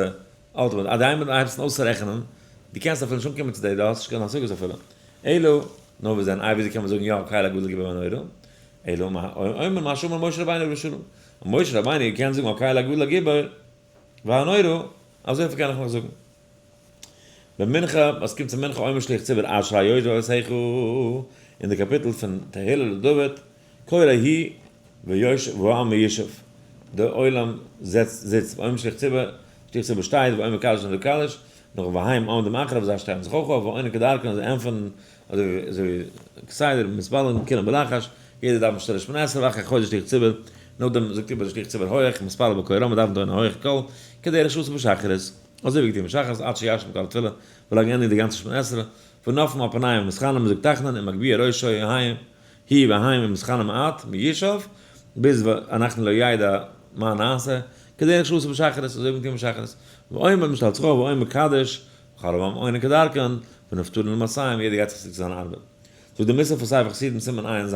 ultimate, אז די איינמאל דו הייבסט אן אויסצורעכענען, דו קענסט אפילו נישט אנקומען צו די, דו האסט נישט קיין השגות אפילו, אלא, נאר וואס דען, איי וויאזוי קען מען זאגן יא קל הגדול הגיבור והנורא, אלא אומר מה שאמר משה רבינו עליו השלום, משה רבינו קען זאגן הקל הגדול הגיבור והנורא, אזויפיל קען איך נאך זאגן. במנחה, וואס קומט צו מנחה אומר שליח ציבור אשרי יושבי ביתך, אין די קאפיטל פון תהלה לדוד, קורא הוא ויושב והעם מיושב, די עולם זעצט זיצט, ואומר שליח ציבור, שליח ציבור שטייט, ואומר קדיש און זאגט קדיש, נאך והם עומדים אחריו זיי שטעלן זיך אויך אויף, ועונים כדרכן און זיי ענטפערן אזוי ווי כסדר, מתפללין כולם בלחש, יעדער דאווענט שטילע שמונה עשרה ואחר כך חוזר שליח ציבור, נאכדעם זאגט איבער די שליח ציבור הויעך, מתפלל בקול רם, מ'דאווענט אין א הויעכע קול, כדרך שעשו בשחרית, אזוי ווי געטון בשחרית עד שישלים כל התפילה, ווילאנג ענדיגט די גאנצע שמונה עשרה, ונופלים על פניהם ומתחננים, מ'זאגט תחנון ומגביה ראשו הוא והם ומתחננים עד מיושב, ביז ואנחנו לא ידע מה נעשה, כדרך שעשו בשחרית, אזוי ווי געטון בשחרית, ואומר מ'שטעלט זיך אויף ואומר קדיש, וכל העם עונין כדרכן, ונפטרין למעשיהם, יעדער גייט זיך צוריק צו זיין ארבעט. זאגט די מוסר פון ספר חסידים סימן ע"ז,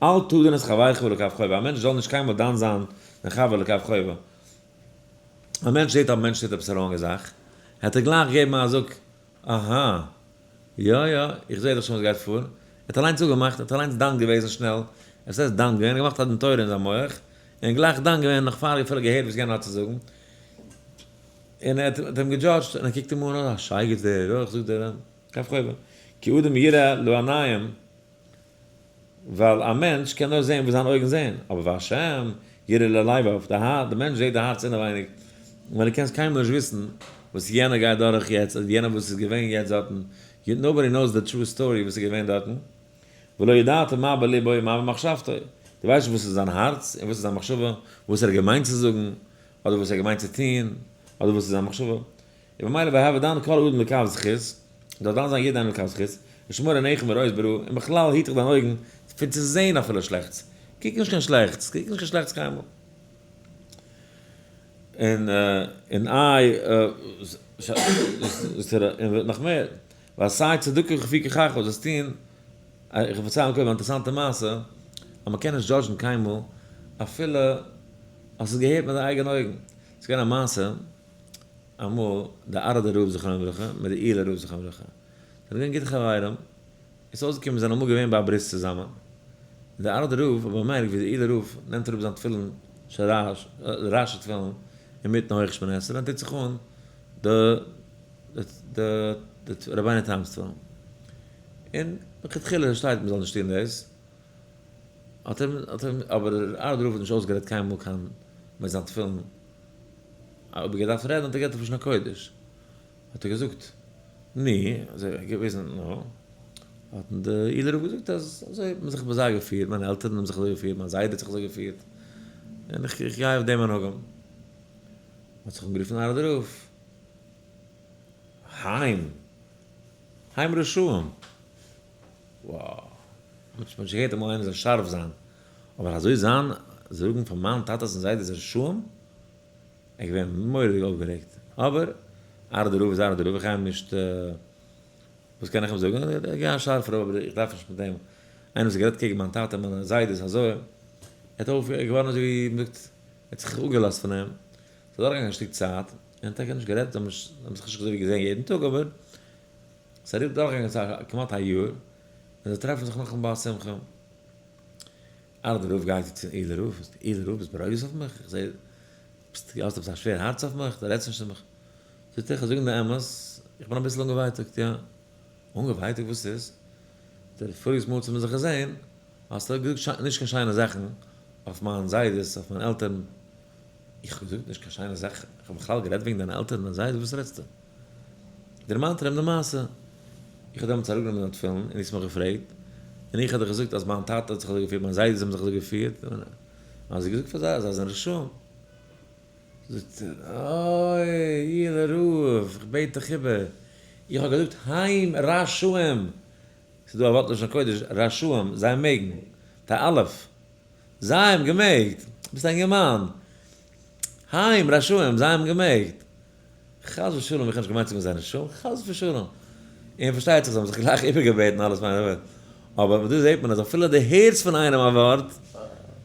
אל תדון את חברך לכף חובה, א מענטש זאל נישט קיינמאל דן זיין דעם חבר לכף חובה. א מענטש זעט א מענטש טוט עפעס א wrong ע זאך, העט ער גלייך געבן א זאג, אהא, יא יא, איך זע דאך שוין וואס גייט פאר, ער האט אליינס אפגעמאכט, ער האט אליינס דן געוועזן שנעל, עס הייסט דן געווען, ער האט געמאכט א דין תורה אין זיין מח, און גלייך דן געווען נאך פאר ער אפילו געהערט וואס יענער האט צו זאגן, און ער האט אים געדזשאדזשט, און ער קוקט אים אן, א שייגעץ דער, איך זאג דיר, כף חובה, כי אדם יראה לעיניים, ווייל א מענטש קען נאר זען וואס זיינע אויגן זעען, אבער והשם יראה ללבב, די הארץ, די מענטש זעט די הארץ אינעווייניג, ווייל דו קענסט קיינמאל נישט וויסן. וואס יענער גייט דורך יעצט, אדער יענער וואס איז געווען יעצט דארטן, nobody knows the true story וואס איז געווען דארטן, ולא ידעת מה בלבו ומה במחשבתו, דו ווייסט נישט וואס איז זיין הארץ און וואס איז זיין מחשבה, וואס ער האט געמיינט צו זאגן, אדער וואס ער האט געמיינט צו טון, אדער וואס איז זיין מחשבה. און במילא והוי דן כל אדם לכף זכות, זאל דן זיין יעדער איינער לכף זכות, ושמור עיניך מראות ברע, און בכלל היט דיך דיין אויגן פון צו זען אפילו שלעכטס, קוק נישט קיין שלעכטס, קוק נישט קיין שלעכטס קיינמאל. און און איי און נאך מער, ועשה צדקה כפי כחך, זאלסט טון, איך וועל פארציילן קודם א אינטערעסאנטע מעשה, אז מען קען נישט דזשאדזשן קיינמאל אפילו האסט עס געהערט מיט די אייגענע אויגן. ס'איז געווען א מעשה אמאל, די אראדער רב זכרונו לברכה מיט די איהעלער רב זכרונו לברכה זענען געווען גוטע חברים, און ס'איז אויסגעקומען זיי זענען אמאל געווען ביי א ברית צוזאמען, און די אראדער רב האט באמערקט ווי די איהעלער רב נעמט אראפ זיין תפילין של רש י תפילין אינמיטן הויך שמונה עשרה און טוט זיך אן די די רבינו תם'ס תפילין, און לכתחילה שטייט מ'זאל נישט טון דאס, האט אים האט אים אבער דער אראדער רב האט נישט אויסגערעדט קיינמאל קיין מיט זיין תפילין, אויב ער געדארפט רעדן האט ער גערעדט אויף לשון הקודש, האט ער געזאגט נו, אזוי האט געוויזן נו, האט אים דער אידער רב געזאגט אז אזוי האט מען זיך ביי זיי געפירט, מיינע עלטערן האבן זיך אזוי געפירט, מיין זיידע האט זיך אזוי געפירט, און איך איך גיי אויף די מנהגים. האט זיך אנגערופן אראדער רב, הם, הם רשעים. וואו! מ'האט נישט געהערט אמאל איינער זאל שארף זיין, אבער אזוי זיין זאגן פאר מיין טאטעס און זיידעס רשעים? ער איז געווען מורא'דיג אויפגערעגט, אבער ארדער רב איז ארדער רב, איך גיי אים נישט, וואס קען איך אים זאגן, ער איז געווען א שארפער רב, אבער איך דארף נישט מיט אים, איינער וואס האט גערעדט קעגן מיין טאטע און מיינע זיידעס אזוי, ער האט אויף, ער איז געווארן אזוי ווי מ'זאגט, ער האט זיך אפגעלאזט פון אים, ס'איז אדורכגעגאנגען א שטיק צייט, און טאקע נישט גערעדט, זיי האבן זיך נישט אזוי ווי געזען יעדן טאג, אבער ס'איז אדורכגעגאנגען כמעט א יאר, און זיי טרעפן זיך נאכאמאל ביי א שמחה. ארדער רב גייט צו אידער רב, זאגט אידער רב ביסט ברוגז אויף מיך? איך זע ביסט האסט עפעס א שווער הארץ אויף מיך, דו רעדסט נישט צו מיך. זאגט ער, כ'וועל זאגן די אמת, איך בין אביסל אנגעווייטאגט, יא. אנגעווייטאגט? וואס איז? זאגט ער, פאריגס מאל האט מען זיך געזען, האסטו געזאגט נישט קיין שיינע זאכן אויף מיין זיידעס, אויף מיינע עלטערן. איך האב געזאגט נישט קיין שיינע זאכן? איך האב בכלל גערעדט וועגן דיינע עלטערן און זיידעס? וואס רעדסטו? דערמאנט ער אים די מעשה. איך האב דעמאלטס אראפגענומען דיין תפילין און דו האסט מיך געפרעגט, און איך האב דיך געזאגט אז מיין טאטע האט זיך אזוי געפירט, מיין זיידעס האבן זיך אזוי געפירט, און האסט געזאגט פאר זיי אז זיי זענען רשעים. זאגט ער, אוי, איהעלע רב, איך בעט דיך איבער, איך האב געזאגט הם רשעים, ס'איז דא א ווארט לשון הקודש, רשעים, זיי מעגן, מיט א אלף, זיי האבן געמעגט, ביסט א אינגערמאן, הם רשעים, זיי האבן געמעגט. חס ושלום איך האב נישט געמיינט צו זאגן זיי זענען רשעים, חס ושלום. און פארשטייט זיך זיי האבן זיך גלייך איבערגעבעטן אלעס מיינע ווערטער. אבער דא זעט מען אז אפילו דו הערסט פון איינעם א ווארט,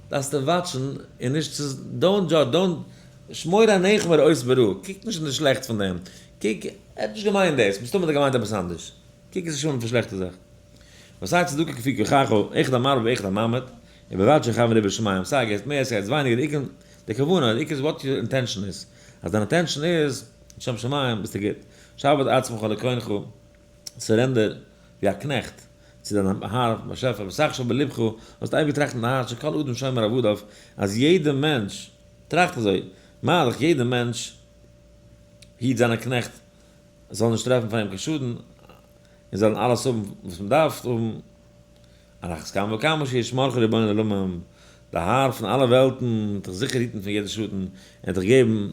דארפסטו וואטשן און נישט צו, don't judge, don't, שמור עיניך מראות ברע, קוק נישט אין די שלעכטס פון דעם, קוק, ער האט נישט געמיינט דאס, מסתמא האט ער געמיינט עפעס אנדערש. קוק עס נישט אן פון שלעכטע זאכן. ועשה צדקה כפי כוחך, אחד המרבה ואחד הממעיט, ובלבד שיכוון לבו לשמים, סיי געסט מער סיי געסט ווייניגער, די עיקר די כוונה, די עיקר איז what your intention איז, אז דיין intention איז לשם שמים ביסטו גוט, שעבד עצמך לקונך, surrender ווי א קנעכט צו דיין האר באשעפער, ותחשוב בלבך, זאלסט אייביג טראכטן אין דיין הארץ שכל אדם שומר עבדיו, אז יעדע מענטש טראכט אזוי, מה דאך יעדע מענטש היט זיינע קנעכט זאל נישט טרעפן פאר אים קיין שאדן, און זאלן אלעס האבן וואס מען דארף האבן, על אחת כמה וכמה שישמרך רבון עולמים, די האר פון אלע וועלטן וועט דיך זיכער היטן פון יעדע שאדן, און וועט דיך געבן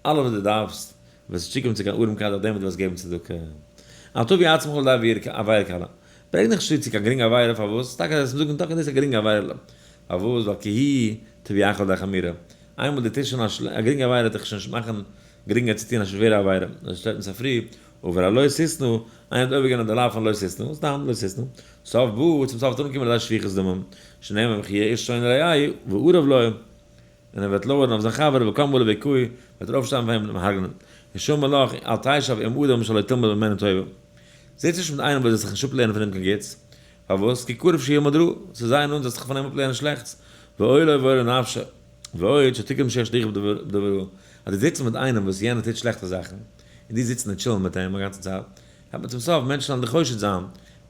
אלעס וואס דו דארפסט, וועסט נישט צוקומען צו קיין ארעמקייט דורך דעם וואס דו וועסט געבן צדקה. אל תביא עצמך לידי עבירה קלה, ברענג דיך נישט צו צו קיין גרינגע עבירה, פארוואס? טאקע וועסט זאגן טאקע דאס איז א גרינגע עבירה, פארוואס? ווייל כי היא תביאך לידי חמורה, איינמאל דו טוסט שוין א גרינגע עבירה וועט דיך שוין נישט מאכן גרינגער צו טון א שווערע עבירה, אזוי שטייט אין ספרי, עבר על לא תשנא, איינער האט עובר געווען אויף די לאו פון לא תשנא, סתם לא תשנא, סוף בא, צום סוף וועט ער אנקומען לידי שפיכות דמים, שנאמר וכי יאיש שונא רעהו וארב לו, און ער וועט לויערן אויף זיין חבר וקם עליו והכהו, וועט ער אויפשטיין פאר אים און אים הרג'נען. השמר לך, אל תשב עם אדם שלא תלמד ממנו טובה. זיץ נישט מיט איינעם וואס וועט זיך נישט אפלערנען פון אים קיין גוטס. פארוואס? כי קרוב שילמד רע, ס'איז זייער נאנט זאלסט זיך פון אים אפלערנען שלעכטס, ואוי לו ואוי לנפשו. ועוד שתקרא משיח שליח בדבר רע, אז דו זיצט מיט איינעם וואס יענער טוט שלעכטע זאכן, און דו זיצט און טשילן מיט אים א גאנצע צייט, העט מען צום סוף מענטשן וועלן דיך חושד זיין,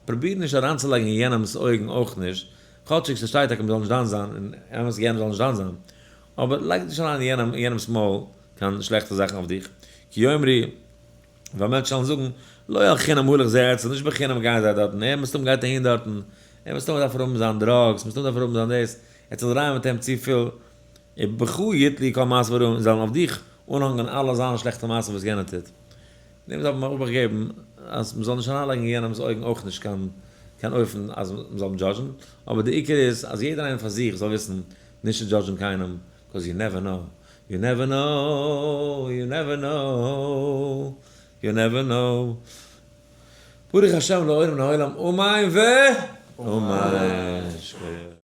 פרוביר נישט אריינצולייגן אין יענעמ'ס אויגן אויך נישט, כאטשיג ס'שטייט טאקע מ'זאל נישט דן זיין, און אמת יענער זאל נישט דן זיין, אבער לייג נישט אריין אין יענעמ'ס מויל קיין שלעכטע זאכן אויף דיך, כי יאמרו. ווייל מענטשן וועלן זאגן, לא על חינם הלך זה אצל, נישט בחינם גייען זיי דארטן, ער מסתם גייט אהין דארטן, ער מסתם דארף ער האבן זיין drugs, מסתם דארף ער האבן זיין דאס, ער זאל דרייען מיט אים צופיל, ובך יתלו כל מעשיו הרעים, זיי וועלן אויף דיך אנהאנגען אלע זיינע שלעכטע מעשים וואס יענער טוט. דעם דארף מען אבאכט געבן אז מ'זאל נישט אריינלייגן אין יענעמ'ס אויגן אויך נישט קיין קיין אופן אז מ'זאל אים judge ן, אבער די עיקר איז אז יעדער איינער פאר זיך זאל וויסן נישט צו judge ן קיינעם, 'cause you never know, you never know, you never know, you never know. ברוך השם לעולם לעולם, אמן ו אמן.